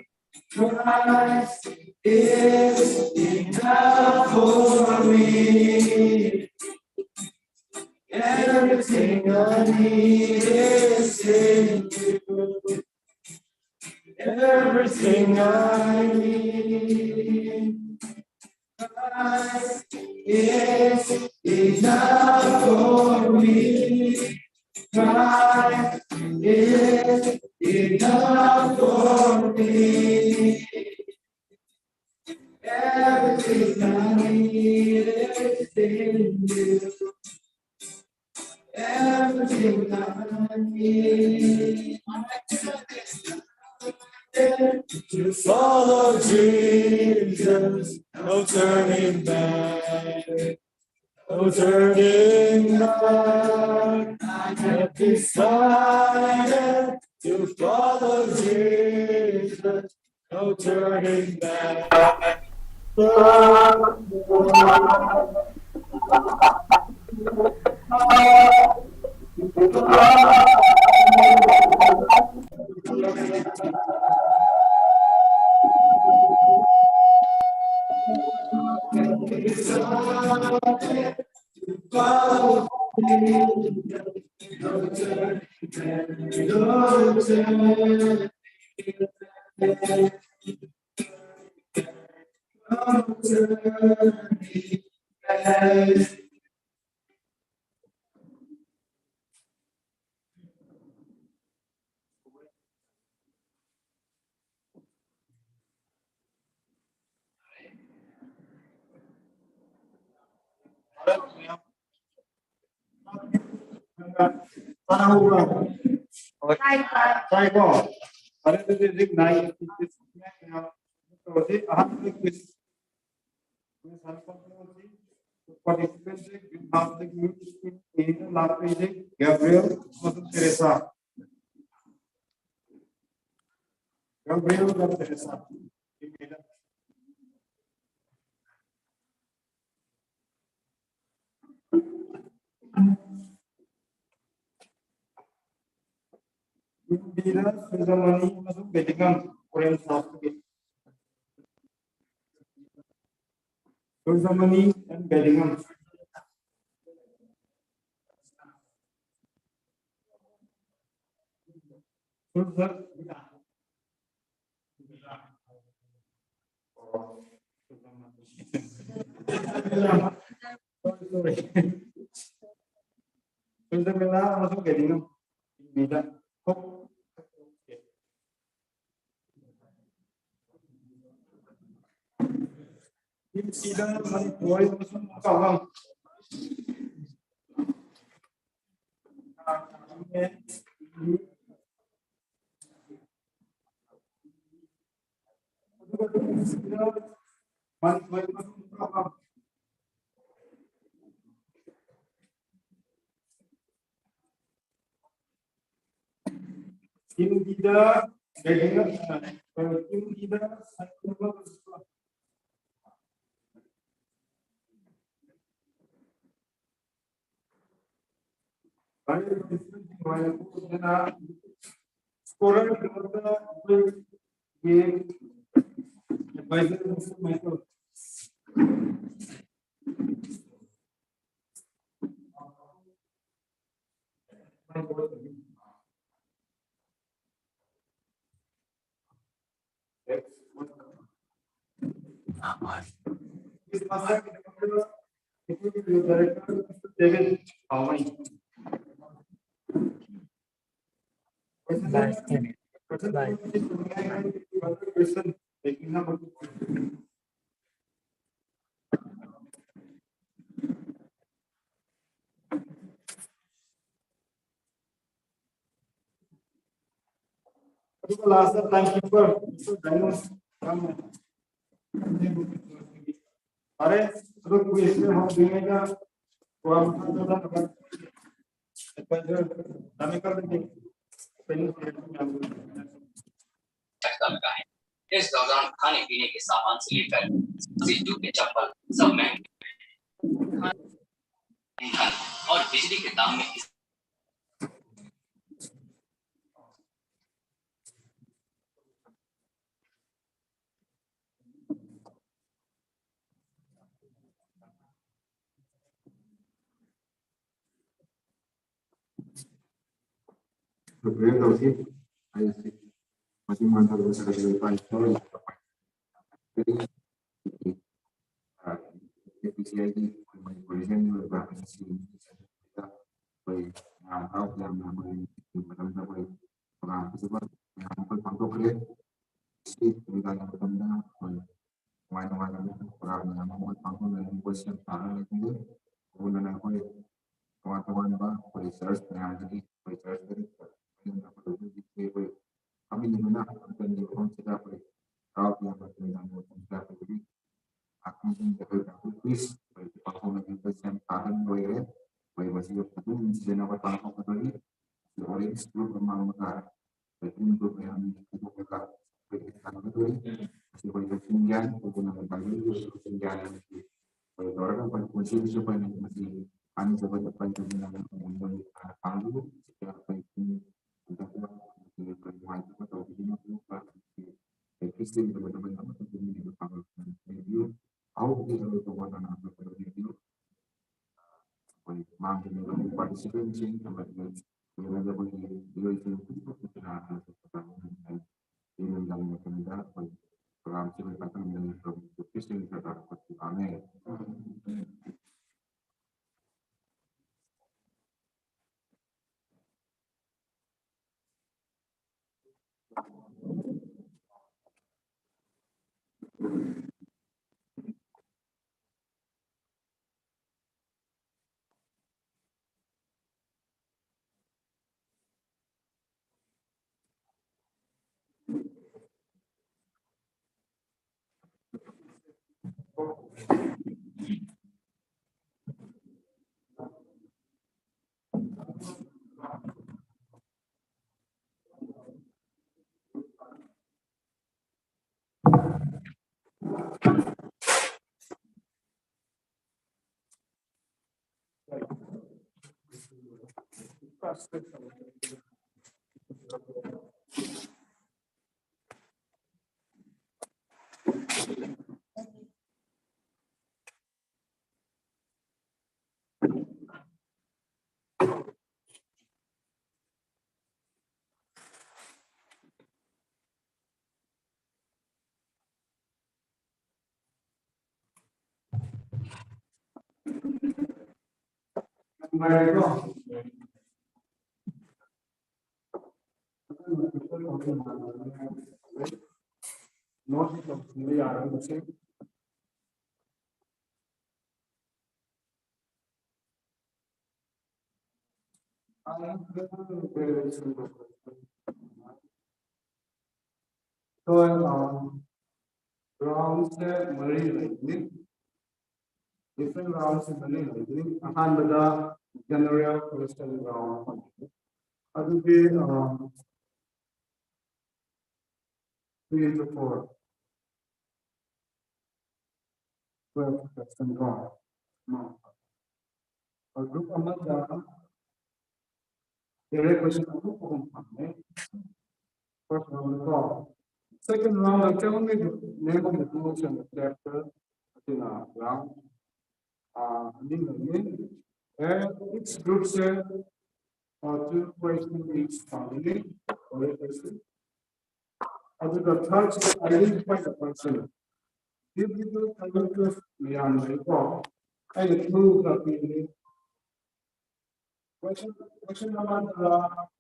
Christ is enough for me. Everything I need is in you. Everything I need. Christ is enough for me. Christ is enough for me. Everything I need is in you. Everything I need. To follow Jesus, no turning back, no turning back. I have decided to follow Jesus, no turning back. ꯇꯥꯍꯧꯕ꯭ꯔꯥ? ꯇꯥꯏ, ꯇꯥꯏ꯫ ꯇꯥꯏꯀꯣ? ꯐꯔꯦ, ꯑꯗꯨꯗꯤ ꯍꯧꯖꯤꯛ nine ꯇꯧꯔꯁꯤ꯫ ꯑꯍꯥꯟꯕꯒꯤ quiz, quiz ꯍꯥꯟꯅ ꯇꯧꯔꯁꯤ꯫ Participant ꯁꯦ ꯒ꯭ꯔꯤꯟ ꯍꯥꯎꯁꯇꯒꯤ, ꯃ꯭ꯌꯨꯖꯤꯛ ꯁ꯭ꯀꯨꯜ ꯑꯦꯗ ꯂꯥꯛꯄꯁꯦ ꯒꯦꯕ꯭ꯔꯤꯌꯦꯜ ꯑꯃꯁꯨꯡ ꯇꯦꯔꯦꯁꯥ꯫ ꯒꯦꯕ꯭ꯔꯤꯌꯦꯜꯒ ꯇꯦꯔꯦꯁꯥ꯫ Team B ꯗ ꯁꯨꯔꯖꯃꯅꯤ ꯑꯃꯁꯨꯡ ꯕꯦꯗꯤꯡꯉꯝ, orange ꯍꯥꯎꯁꯇꯒꯤ꯫ ꯁꯨꯔꯖꯃꯅꯤ and ꯕꯦꯗꯤꯡꯉꯝ꯫ Suraj Sorry, sorry. ꯁꯨꯔꯖꯃꯤꯂꯥ ꯑꯃꯁꯨꯡ ꯕꯦꯗꯤꯡꯉꯝ꯫ ꯕꯤꯗ꯫ ꯇꯤꯝ ꯁꯤꯗ ꯃꯅꯤꯄꯨꯔ ꯑꯃꯁꯨꯡ ꯀꯥꯡꯂꯝ꯫ ꯇꯤꯝ ꯕꯤꯗ ꯀꯩꯅꯣ, ꯇꯤꯝ ꯕꯤꯗ ꯁ꯭ꯀꯣꯂꯔꯒꯤꯗꯃꯛꯇ ꯑꯩꯈꯣꯏꯒꯤ ꯑꯦꯗꯚꯥꯏꯖꯔ ꯃꯥꯏꯀꯦꯜ꯫ ꯑꯗꯨꯒ last time keeper mister diamond. ꯐꯔꯦ, ꯑꯗꯨ ꯀꯨꯏꯁꯁꯦ ꯍꯧꯗ꯭ꯔꯤꯉꯩꯗ ꯄ꯭ꯔꯣꯒ꯭ꯔꯥꯝ ꯃꯈꯥ ꯆꯠꯊꯅꯕ ꯑꯦꯗꯚꯥꯏꯖꯔ ꯗꯥꯃꯤꯀꯥꯗꯒꯤ ꯇ꯭ꯔꯦꯅꯤꯡ ꯄꯤꯔꯛꯄ ꯃꯌꯥꯝꯗꯨ ꯆꯠꯀꯗꯕꯅꯤ꯫ इस दौरान खाने पीने के सामान से लेकर जूते चप्पल सब महंगे। ईंधन और बिजली के दाम में इस ꯄ꯭ꯔꯤꯄꯦꯌꯔ ꯇꯧꯁꯤ꯫ ꯑꯩꯁꯤ ꯃꯇꯤꯛ ꯃꯥꯟꯊꯕ ꯁꯔꯀꯥꯔꯒꯤ ꯂꯨꯄꯥ ꯂꯤꯁꯤꯡ ꯇꯔꯥ ꯑꯦ ꯄꯤ ꯁꯤ ꯑꯥꯏꯒꯤ ꯑꯩꯈꯣꯏ ꯃꯅꯤꯄꯨꯔ ꯔꯤꯖꯟꯒꯤ ꯑꯣꯏꯕ ꯉꯁꯤ ꯑꯩꯈꯣꯏ ꯃꯌꯥꯝ ꯍꯔꯥꯎ ꯇꯌꯥꯝꯅ ꯑꯩꯈꯣꯏ ꯃꯇꯝꯗ ꯑꯩꯈꯣꯏ ꯄ꯭ꯔꯣꯒ꯭ꯔꯥꯝ ꯐꯖꯕ ꯃꯌꯥꯝ ꯑꯩꯈꯣꯏ ꯄꯥꯡꯊꯣꯛꯈ꯭ꯔꯦ꯫ ꯉꯁꯤ ꯅꯨꯃꯤꯗꯥꯡꯒꯤ ꯃꯇꯝꯗ ꯑꯩꯈꯣꯏ ꯅꯨꯡꯉꯥꯏ ꯅꯨꯡꯉꯥꯏꯅ ꯄ꯭ꯔꯣꯒ꯭ꯔꯥꯝ ꯃꯌꯥꯝ ꯑꯃ ꯄꯥꯡꯊꯣꯛꯅꯔꯤ꯫ ꯑꯩꯈꯣꯏ ꯁꯦꯝ ꯁꯥꯗꯨꯅ ꯂꯩꯈꯤꯗꯦ꯫ ꯑꯗꯨꯅ ꯑꯩꯈꯣꯏ ꯇꯣꯉꯥꯟ ꯇꯣꯉꯥꯟꯕ ꯑꯩꯈꯣꯏ ꯆꯔꯆ ꯃꯌꯥꯝꯗꯒꯤ ꯑꯩꯈꯣꯏ ꯆꯔꯆꯇꯒꯤ ꯑꯩꯈꯣꯏ ꯐꯝꯃꯤꯟꯅꯗꯨꯅ ꯑꯃꯠꯇꯅꯤ ꯃꯐꯝꯁꯤꯗ ꯑꯩꯈꯣꯏ ꯍꯔꯥꯎ ꯇꯌꯥꯝꯕ ꯅꯨꯃꯤꯗꯥꯡꯒꯤ ꯃꯇꯝꯁꯤꯗ ꯑꯩꯈꯣꯏꯒꯤ ꯑꯈꯪꯕꯁꯤꯡ ꯑꯩꯈꯣꯏ ꯄ꯭ꯔꯤꯁ ꯑꯩꯈꯣꯏ ꯄꯥꯡꯊꯣꯛꯅꯕꯒꯤ ꯁꯦꯝ ꯁꯥꯗꯨꯅ ꯂꯣꯏꯔꯦ꯫ ꯑꯩꯈꯣꯏ ꯃꯁꯤ ꯐꯖꯅ ꯁꯤꯖꯤꯟꯅꯕ ꯇꯥꯛꯄ ꯐꯒꯅꯤ꯫ ꯑꯣꯔꯦꯟꯖ ꯒ꯭ꯔꯨꯞ ꯑꯃ ꯑꯃꯒ ꯂꯩꯄꯨꯡ ꯒ꯭ꯔꯨꯞ ꯃꯌꯥꯝ ꯈꯥꯏꯗꯣꯛꯂꯒ ꯑꯩꯈꯣꯏ ꯁꯥꯟꯅꯒꯗꯣꯔꯤ꯫ ꯃꯁꯤ ꯑꯩꯈꯣꯏ ꯂꯧꯁꯤꯟ ꯒ꯭ꯌꯥꯟ, ꯑꯩꯈꯣꯏꯅ ꯕꯥꯏꯕꯜꯒꯤ ꯂꯧꯁꯤꯟ ꯒ꯭ꯌꯥꯟ ꯑꯁꯤ ꯑꯩꯈꯣꯏ ꯂꯧꯔꯒ ꯑꯩꯈꯣꯏ ꯄꯨꯟꯁꯤꯒꯤꯁꯨ ꯑꯩꯈꯣꯏꯅ ꯃꯁꯤ ꯀꯥꯟꯅꯖꯕ ꯇꯥꯛꯄꯤꯕꯅ ꯃꯑꯣꯡꯗ ꯄꯥꯡꯕꯤꯌꯨ꯫ ꯁꯤꯗ ꯑꯩꯈꯣꯏ ꯄꯨꯡ ꯍꯟꯗꯛꯇ ꯑꯩꯈꯣꯏ ꯅꯨꯡꯉꯥꯏꯇꯕ ꯇꯧꯕꯤꯗꯨꯅ ꯑꯩꯈꯣꯏ ꯈ꯭ꯔꯤꯁꯇꯤꯌꯟꯒꯤ ꯑꯣꯏꯕ ꯑꯃꯠꯇ ꯄꯨꯟꯕꯤꯅꯕ ꯄꯥꯡꯒꯜ ꯄꯤꯕꯤꯌꯨ꯫ ꯑꯍꯧꯕꯗꯒꯤ ꯑꯔꯣꯏꯕ ꯋꯥ ꯉꯥꯡꯕ ꯇꯧꯕꯤꯌꯨ꯫ ꯑꯩꯈꯣꯏ ꯃꯥꯡꯗ ꯂꯩꯕ ꯄꯥꯔꯇꯤꯁꯤꯄꯦꯟꯁꯤꯡ ꯑꯃꯗꯤ ꯂꯩꯔꯒ ꯑꯩꯈꯣꯏꯒꯤ ꯃꯤꯑꯣꯏꯁꯤꯡ ꯈꯨꯗꯤꯡꯃꯛꯄꯨ ꯀꯅꯥ ꯀꯅꯥ ꯇꯧꯕ ꯇꯥꯕ ꯉꯝꯗꯦ꯫ ꯑꯩ ꯅꯨꯃꯤꯗꯥꯡꯒꯤ ꯃꯇꯝꯗ ꯑꯩꯈꯣꯏ ꯄ꯭ꯔꯣꯒ꯭ꯔꯥꯝꯁꯤ ꯂꯣꯏ ꯄꯥꯏꯈꯠꯂꯝꯕꯅꯤ꯫ ꯄ꯭ꯔꯣꯒ꯭ꯔꯥꯝꯁꯤ ꯄꯥꯝꯃꯦ꯫ ꯅꯨꯡꯉꯥꯏꯔꯤꯕ꯭ꯔꯣ? ꯅꯣꯠ ꯇꯧꯁꯤꯟꯕ ꯌꯥꯔꯒꯁꯨ꯫ ꯍꯣꯏ, ꯑꯥ, ꯔꯥꯎꯟꯁꯦ ꯃꯔꯤ ꯂꯩꯕꯅꯤ꯫ ꯗꯤꯐ꯭ꯔꯦꯟ ꯔꯥꯎꯟꯁꯦ ꯃꯔꯤ ꯂꯩꯕꯅꯤ꯫ ꯑꯍꯥꯟꯕꯗ ꯖꯦꯅꯔꯦꯜ ꯀ꯭ꯋꯦꯁꯟ ꯔꯥꯎꯟ ꯑꯃ ꯂꯩ꯫ ꯑꯗꯨꯗꯤ, ꯑꯥ, three into four, twelve question ꯀꯣ꯫ ꯑꯃ꯫ ꯒ꯭ꯔꯨꯞ ꯑꯃꯗ ꯗꯥꯏꯔꯦꯛ ꯀ꯭ꯋꯦꯁꯟ ꯑꯍꯨꯝ ꯑꯍꯨꯝ ꯐꯪꯉꯦ꯫ First round ꯀꯣ꯫ Second round, actually, the name of the two is in the chapter. ꯑꯗꯨꯅ ꯔꯥꯎꯟ, ꯑꯥ, ꯑꯅꯤ ꯂꯩꯅꯤ꯫ And each group ꯁꯦ, ꯑꯥ, two question each ꯐꯪꯒꯅꯤ꯫ Direct question. ꯑꯗꯨꯒ ꯊꯥꯔꯠꯁꯤꯗ identify the person. Biblical characters ꯃꯌꯥꯝ ꯂꯩꯀꯣ꯫ ꯑꯩꯅ ꯀ꯭ꯂꯨ ꯈꯔ ꯄꯤꯒꯅꯤ꯫ ꯀ꯭ꯋꯦꯁꯟ, ꯀ꯭ꯋꯦꯁꯟ ꯑꯃꯗ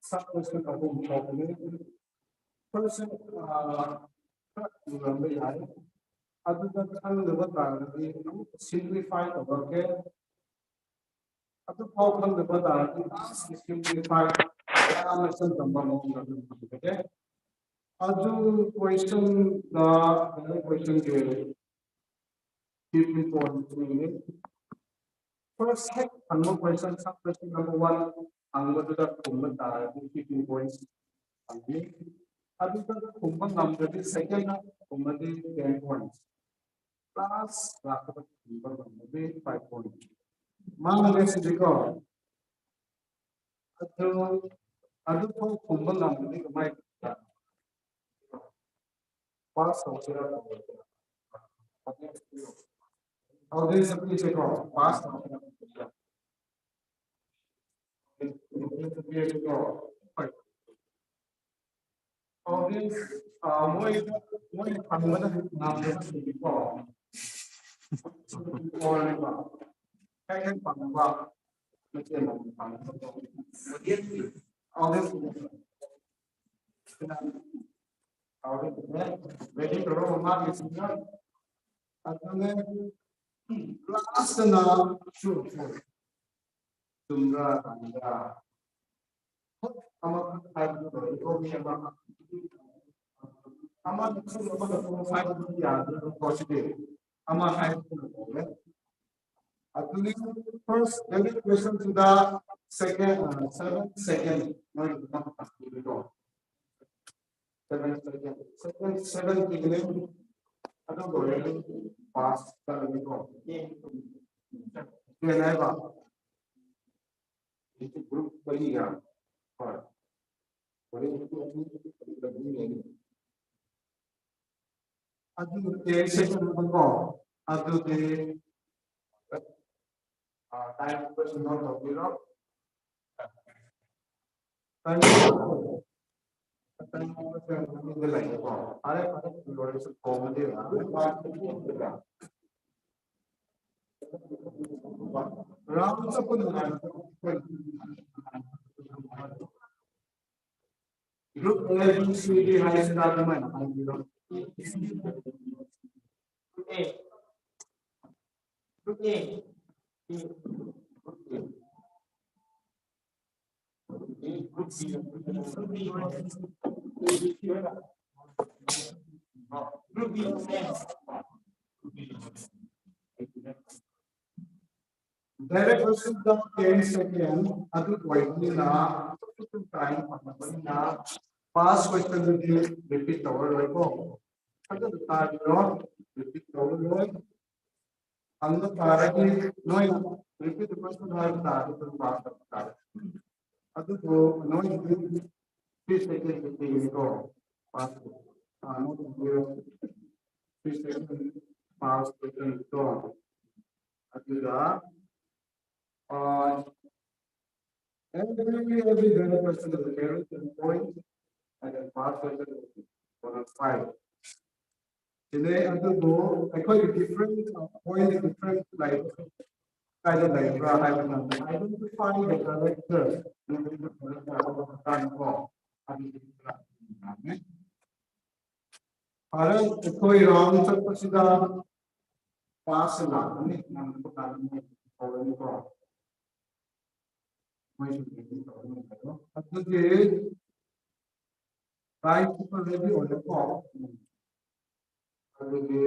ꯁꯕ ꯀ꯭ꯋꯦꯁꯟ ꯑꯍꯨꯝ ꯊꯣꯛꯀꯅꯤ꯫ ꯐꯥꯔꯁ, ꯑꯥ, ꯈꯔ ꯂꯨꯔꯝꯕ ꯌꯥꯏ꯫ ꯑꯗꯨꯗ ꯈꯪꯗꯕ ꯇꯥꯔꯒꯗꯤ ꯑꯃꯨꯛ ꯁꯤꯝꯄ꯭ꯂꯤꯐꯥꯏ ꯇꯧꯔꯛꯀꯦ꯫ ꯑꯗꯨꯐꯥꯎ ꯈꯪꯗꯕ ꯇꯥꯔꯗꯤ ꯂꯥꯁꯀꯤ ꯁꯤꯝꯄ꯭ꯂꯤꯐꯥꯏ ꯌꯥꯝꯅ ꯏꯆꯝ ꯆꯝꯕ ꯃꯑꯣꯡꯗ ꯑꯗꯨꯝ ꯍꯪꯖꯒꯦ꯫ ꯑꯗꯨ ꯀ꯭ꯋꯦꯁꯟꯗ, ꯀ꯭ꯋꯦꯁꯟꯒꯤ fifteen points ꯅꯤ꯫ First ꯍꯦꯛ ꯍꯪꯕ question, sub question number one ꯍꯪꯕꯗꯨꯗ ꯈꯨꯝꯕ ꯇꯥꯔꯗꯤ fifteen points ꯐꯪꯒꯅꯤ꯫ ꯑꯗꯨꯗ ꯈꯨꯝꯕ ꯉꯝꯗ꯭ꯔꯗꯤ second ꯈꯨꯝꯃꯗꯤ ten points꯫ Class ꯂꯥꯛꯄꯗ ꯈꯨꯝꯕ ꯉꯝꯃꯗꯤ five points꯫ ꯃꯥꯡꯉꯦ ꯁꯤꯗꯤꯀꯣ꯫ ꯑꯗꯨ, ꯑꯗꯨꯐꯥꯎ ꯈꯨꯝꯕ ꯉꯝꯃꯗꯤ ꯀꯃꯥꯏꯅ ꯇꯧꯕ? Pass ꯇꯧꯁꯤꯔꯥ ꯇꯧꯔꯣꯏꯁꯤꯔꯥ? Audience ꯄꯤꯁꯦꯀꯣ, pass ꯇꯧꯁꯤꯔꯥ ꯇꯧꯔꯣꯏꯁꯤꯔꯥ? Audience, ꯑ, ꯃꯣꯏ, ꯃꯣꯏꯅ ꯐꯪꯕꯗ ꯉꯝꯗꯕꯁꯤꯡꯗꯤꯀꯣ, ꯍꯦꯛ ꯍꯦꯛ ꯐꯪꯕ, ꯃꯆꯦ ꯑꯃ ꯄꯥꯝꯃꯦ꯫ ꯑꯣꯗꯤꯌꯦꯟꯁꯀꯤ, ꯑꯣꯗꯤꯌꯦꯟꯁꯀꯤ꯫ ꯑꯣꯗꯤꯌꯦꯟꯁꯅꯦ꯫ ꯔꯦꯗꯤ ꯇꯧꯔꯣ, ꯃꯥꯒꯤ ꯁꯤꯡꯒꯔ꯫ ꯑꯗꯨꯅꯦ, ꯂꯥꯁꯇꯅ ꯁꯨ, ꯁꯨ꯫ ꯆꯨꯝꯕ꯭ꯔꯥ, ꯂꯥꯟꯕ꯭ꯔꯥ? ꯍꯣꯏ, ꯑꯃꯈꯛ ꯍꯥꯏꯕꯗꯨ ꯂꯣꯏꯔꯦꯀꯣ, ꯃꯤ ꯑꯃ꯫ ꯑꯃꯅ ꯆꯨꯝ, ꯑꯃꯅ ꯆꯨꯝ ꯍꯥꯏꯕꯗꯨ ꯌꯥꯗꯦꯕꯀꯣ, ꯁꯤꯗꯤ꯫ ꯑꯃ ꯍꯥꯏꯕꯗꯨꯅ ꯂꯣꯏꯔꯦ꯫ ꯑꯗꯨꯅꯤ, first, every question to the second, uh, seven second. ꯅꯣꯏ ꯑꯗꯨꯝ ꯇꯥꯛꯄꯤꯌꯨꯀꯣ꯫ Seven second, second, seven ꯀꯤꯗꯅꯦ꯫ ꯑꯗꯨ ꯂꯣꯏꯔꯗꯤ ꯄꯥꯁ ꯇꯧꯔꯅꯤꯀꯣ꯫ ꯇꯦꯟ ꯍꯥꯏꯕ꯫ ꯒ꯭ꯔꯨꯞ ꯃꯔꯤꯒ꯫ ꯍꯣꯏ꯫ ꯍꯣꯔꯦꯟ ꯄꯨꯡ ꯑꯅꯤ ꯑꯗꯨꯗꯤ ꯇꯦꯟ ꯁꯦꯀꯦꯟ ꯑꯃꯀꯣ꯫ ꯑꯗꯨꯗꯤ, ꯑ, ꯇꯥꯏꯝ ꯀ꯭ꯋꯦꯁꯟ ꯅꯣꯠ ꯇꯧꯕꯤꯔꯣ꯫ ꯇꯥꯏꯝ, ꯇꯥꯏꯝ ꯀ꯭ꯋꯦꯁꯟ ꯃꯅꯨꯡꯗ ꯂꯩꯔꯦꯀꯣ꯫ ꯐꯔꯦ, ꯐꯔꯦ, ꯂꯣꯏꯔꯁꯨ ꯀꯣꯝꯃꯗꯤ ꯑꯗꯨꯝ ꯋꯥ ꯔꯥꯎꯟ ꯆꯠꯄ ꯅꯨꯡꯉꯥꯏꯕ꯫ Group A, B, C, D ꯍꯥꯏꯁꯤꯅ ꯑꯗꯨꯃꯥꯏꯅ ꯍꯥꯏꯕꯤꯔꯣ꯫ Group A꯫ Group A꯫ Group B꯫ Group B꯫ Direct question the ten second ꯑꯗꯨ ꯑꯣꯏꯕꯅꯤꯅ, time ꯐꯪꯕꯅꯤꯅ, past question ꯗꯨꯗꯤ repeat ꯇꯧꯔꯔꯣꯏꯀꯣ꯫ ꯐꯖꯅ ꯇꯥꯕꯤꯔꯣ, repeat ꯇꯧꯔꯔꯣꯏ꯫ ꯍꯪꯕ ꯇꯥꯔꯗꯤ ꯅꯣꯏꯅ repeat the question ꯍꯥꯏꯕ ꯇꯥꯔꯗꯤ ꯑꯗꯨꯝ pass ꯇꯧꯕ ꯇꯥꯔꯦ꯫ ꯑꯗꯨꯕꯨ ꯅꯣꯏꯒꯤꯗꯤ three second ꯈꯛꯇꯅꯤꯀꯣ꯫ Pass, ꯑꯥ, ꯅꯣꯏꯒꯤꯗꯤ three second pass question ꯀꯣ꯫ ꯑꯗꯨꯒ, ꯑꯥ, every, every direct question is a point, and then pass question is one of five. ꯁꯤꯅꯦ, ꯑꯗꯨꯕꯨ ꯑꯩꯈꯣꯏꯒꯤ different, ꯑ, point different ꯂꯩꯕ꯫ ꯀꯥꯏꯗ ꯂꯩꯕ꯭ꯔꯥ ꯍꯥꯏꯕ ꯀꯥꯟꯗ identify the character ꯀꯣ, ꯑꯗꯨꯗꯤ ꯈꯔ ꯈꯔ ꯍꯥꯏꯔꯝꯃꯦ꯫ ꯐꯔꯦ, ꯑꯩꯈꯣꯏ ꯔꯥꯎꯟ ꯆꯠꯄꯁꯤꯗ ꯄꯥꯁ ꯂꯥꯛꯀꯅꯤ, ꯅꯪ ꯍꯧꯔꯅꯤꯀꯣ꯫ ꯃꯣꯏꯁꯨ ready ꯇꯧꯔꯒ ꯂꯩꯔꯣ꯫ ꯑꯗꯨꯗꯤ ꯇꯥꯏꯝ ꯀꯤꯄꯔ ready ꯑꯣꯏꯔꯦꯀꯣ꯫ ꯑꯗꯨꯗꯤ,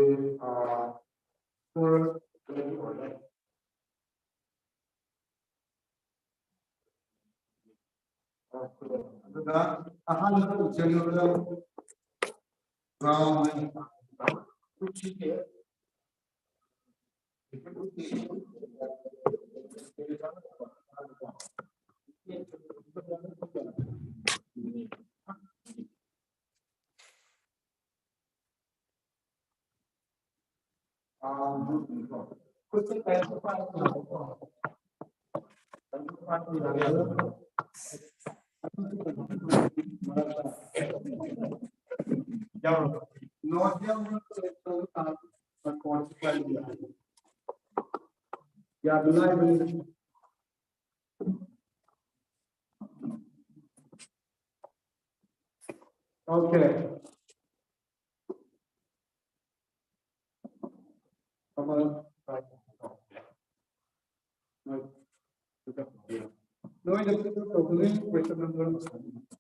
ꯑ, scorer ready ꯑꯣꯏꯔꯦ꯫ ꯑꯗꯨꯒ ꯑꯍꯥꯟꯕ general round Okay. ꯅꯣꯏꯅ pick up ꯇꯧꯕꯒꯤ question number,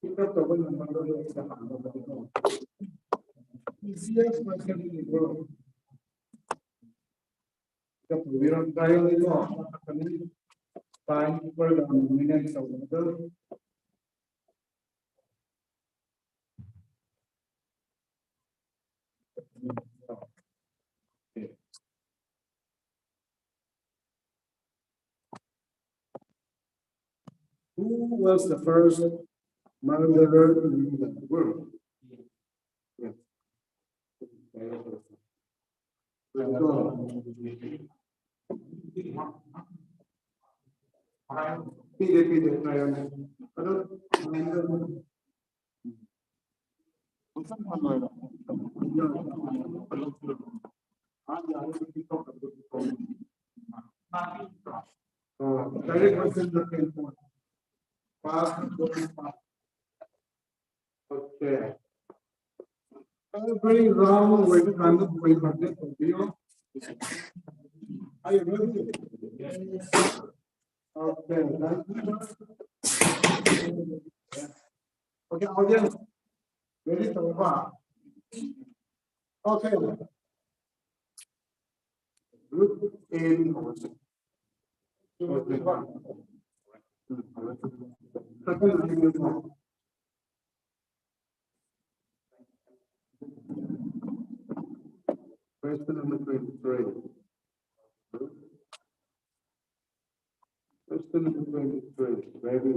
pick up ꯇꯧꯕ number ꯗꯣ ꯅꯣꯏꯅ ꯍꯥꯡꯗꯣꯛꯄꯅꯤꯀꯣ꯫ Easiest question ꯅꯤꯀꯣ꯫ Pick up ꯇꯧꯕꯤꯔꯣ, try ꯅꯤꯀꯣ꯫ Time keeper ꯒ nominate ꯇꯧꯕꯗꯣ꯫ Who was the first murderer in the world? Yeah. ꯄꯤꯗꯦ, ꯄꯤꯗꯦ, ꯉꯥꯏꯔꯝꯃꯦ꯫ ꯑꯗꯣ, So, direct question that can put. Past, present, past. Okay. Every round, we can do it, but this will be all. Are you ready? Yes. Okay, thank you. Okay, audience, ready to go? Okay. Group A. Second, question number twenty-three. Question number twenty-three. Ready?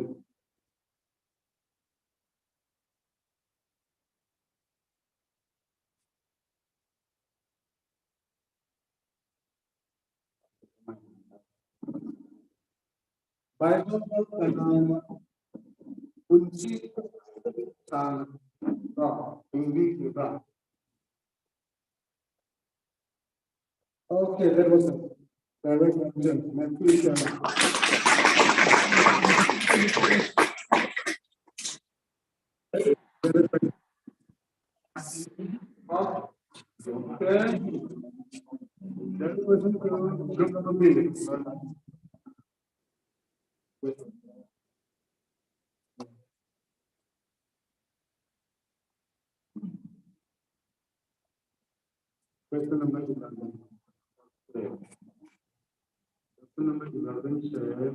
Bible ꯀꯅꯥꯅ ꯄꯨꯟꯁꯤ ꯁꯥꯡꯅ ꯍꯤꯡꯕꯤꯈꯤꯕ꯭ꯔꯥ? Okay, that was a direct question. Matthew seven. Okay. That question to group number B. Question number eleven. Question number eleven says,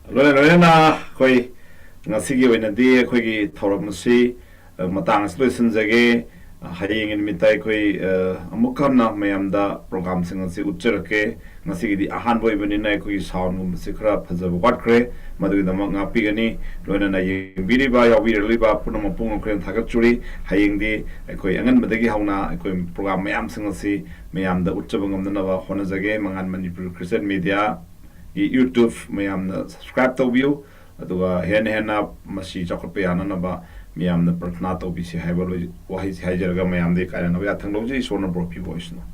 ꯂꯣꯏꯅ ꯂꯣꯏꯅꯅ ꯑꯩꯈꯣꯏ ꯉꯁꯤꯒꯤ ꯑꯣꯏꯅꯗꯤ ꯑꯩꯈꯣꯏꯒꯤ ꯊꯧꯔꯝ ꯑꯁꯤ, ꯑ, ꯃꯇꯥꯡ ꯑꯁꯤ ꯂꯣꯏꯁꯤꯟꯖꯒꯦ꯫ ꯑ, ꯍꯌꯦꯡꯒꯤ ꯅꯨꯃꯤꯠꯇ ꯑꯩꯈꯣꯏ, ꯑ, ꯑꯃꯨꯛ ꯍꯟꯅ ꯃꯌꯥꯝꯗ ꯄ꯭ꯔꯣꯒ꯭ꯔꯥꯝꯁꯤꯡ ꯑꯁꯤ ꯎꯠꯆꯔꯛꯀꯦ꯫ ꯉꯁꯤꯒꯤꯗꯤ ꯑꯍꯥꯟꯕ ꯑꯣꯏꯕꯅꯤꯅ ꯑꯩꯈꯣꯏꯒꯤ ꯁꯥꯎꯟꯒꯨꯝꯕꯁꯤ ꯈꯔ ꯐꯖꯕ ꯋꯥꯠꯈ꯭ꯔꯦ, ꯃꯗꯨꯒꯤꯗꯃꯛ ꯉꯥꯛꯄꯤꯒꯅꯤ꯫ ꯂꯣꯏꯅꯅ ꯌꯦꯡꯕꯤꯔꯤꯕ, ꯌꯥꯎꯕꯤꯔꯛꯂꯤꯕ ꯄꯨꯝꯅꯃꯛꯄꯨ ꯑꯩꯈꯣꯏꯅ ꯊꯥꯒꯠꯆꯔꯤ꯫ ꯍꯌꯦꯡꯗꯤ ꯑꯩꯈꯣꯏ ꯑꯉꯟꯕꯗꯒꯤ ꯍꯧꯅ ꯑꯩꯈꯣꯏ ꯄ꯭ꯔꯣꯒ꯭ꯔꯥꯝ ꯃꯌꯥꯝꯁꯤꯡ ꯑꯁꯤ ꯃꯌꯥꯝꯗ ꯎꯠꯆꯕ ꯉꯝꯅꯅꯕ ꯍꯣꯠꯅꯖꯒꯦ꯫ ꯃꯉꯥꯟ ꯃꯅꯤꯄꯨꯔ ꯈ꯭ꯔꯤꯁꯇꯤꯌꯟ ꯃꯦꯗꯤꯌꯥꯒꯤ YouTube ꯃꯌꯥꯝꯅ subscribe ꯇꯧꯕꯤꯌꯨ꯫ ꯑꯗꯨꯒ ꯍꯦꯟꯅ ꯍꯦꯟꯅ ꯃꯁꯤ ꯆꯥꯎꯈꯠꯄ ꯌꯥꯅꯅꯕ ꯃꯤꯌꯥꯝꯅ ꯄ꯭ꯔꯊꯅꯥ ꯇꯧꯕꯤꯁꯤ ꯍꯥꯏꯕ ꯂꯣꯏ-, ꯋꯥꯍꯩꯁꯤ ꯍꯥꯏꯖꯔꯒ ꯃꯌꯥꯝꯗꯒꯤ ꯀꯥꯏꯅꯅꯕ ꯌꯥꯊꯪ ꯂꯧꯖꯩ꯫ ꯏꯁꯣꯔꯅ ꯕ꯭ꯔꯣ ꯄꯤꯕ ꯑꯣꯏꯁꯅꯨ꯫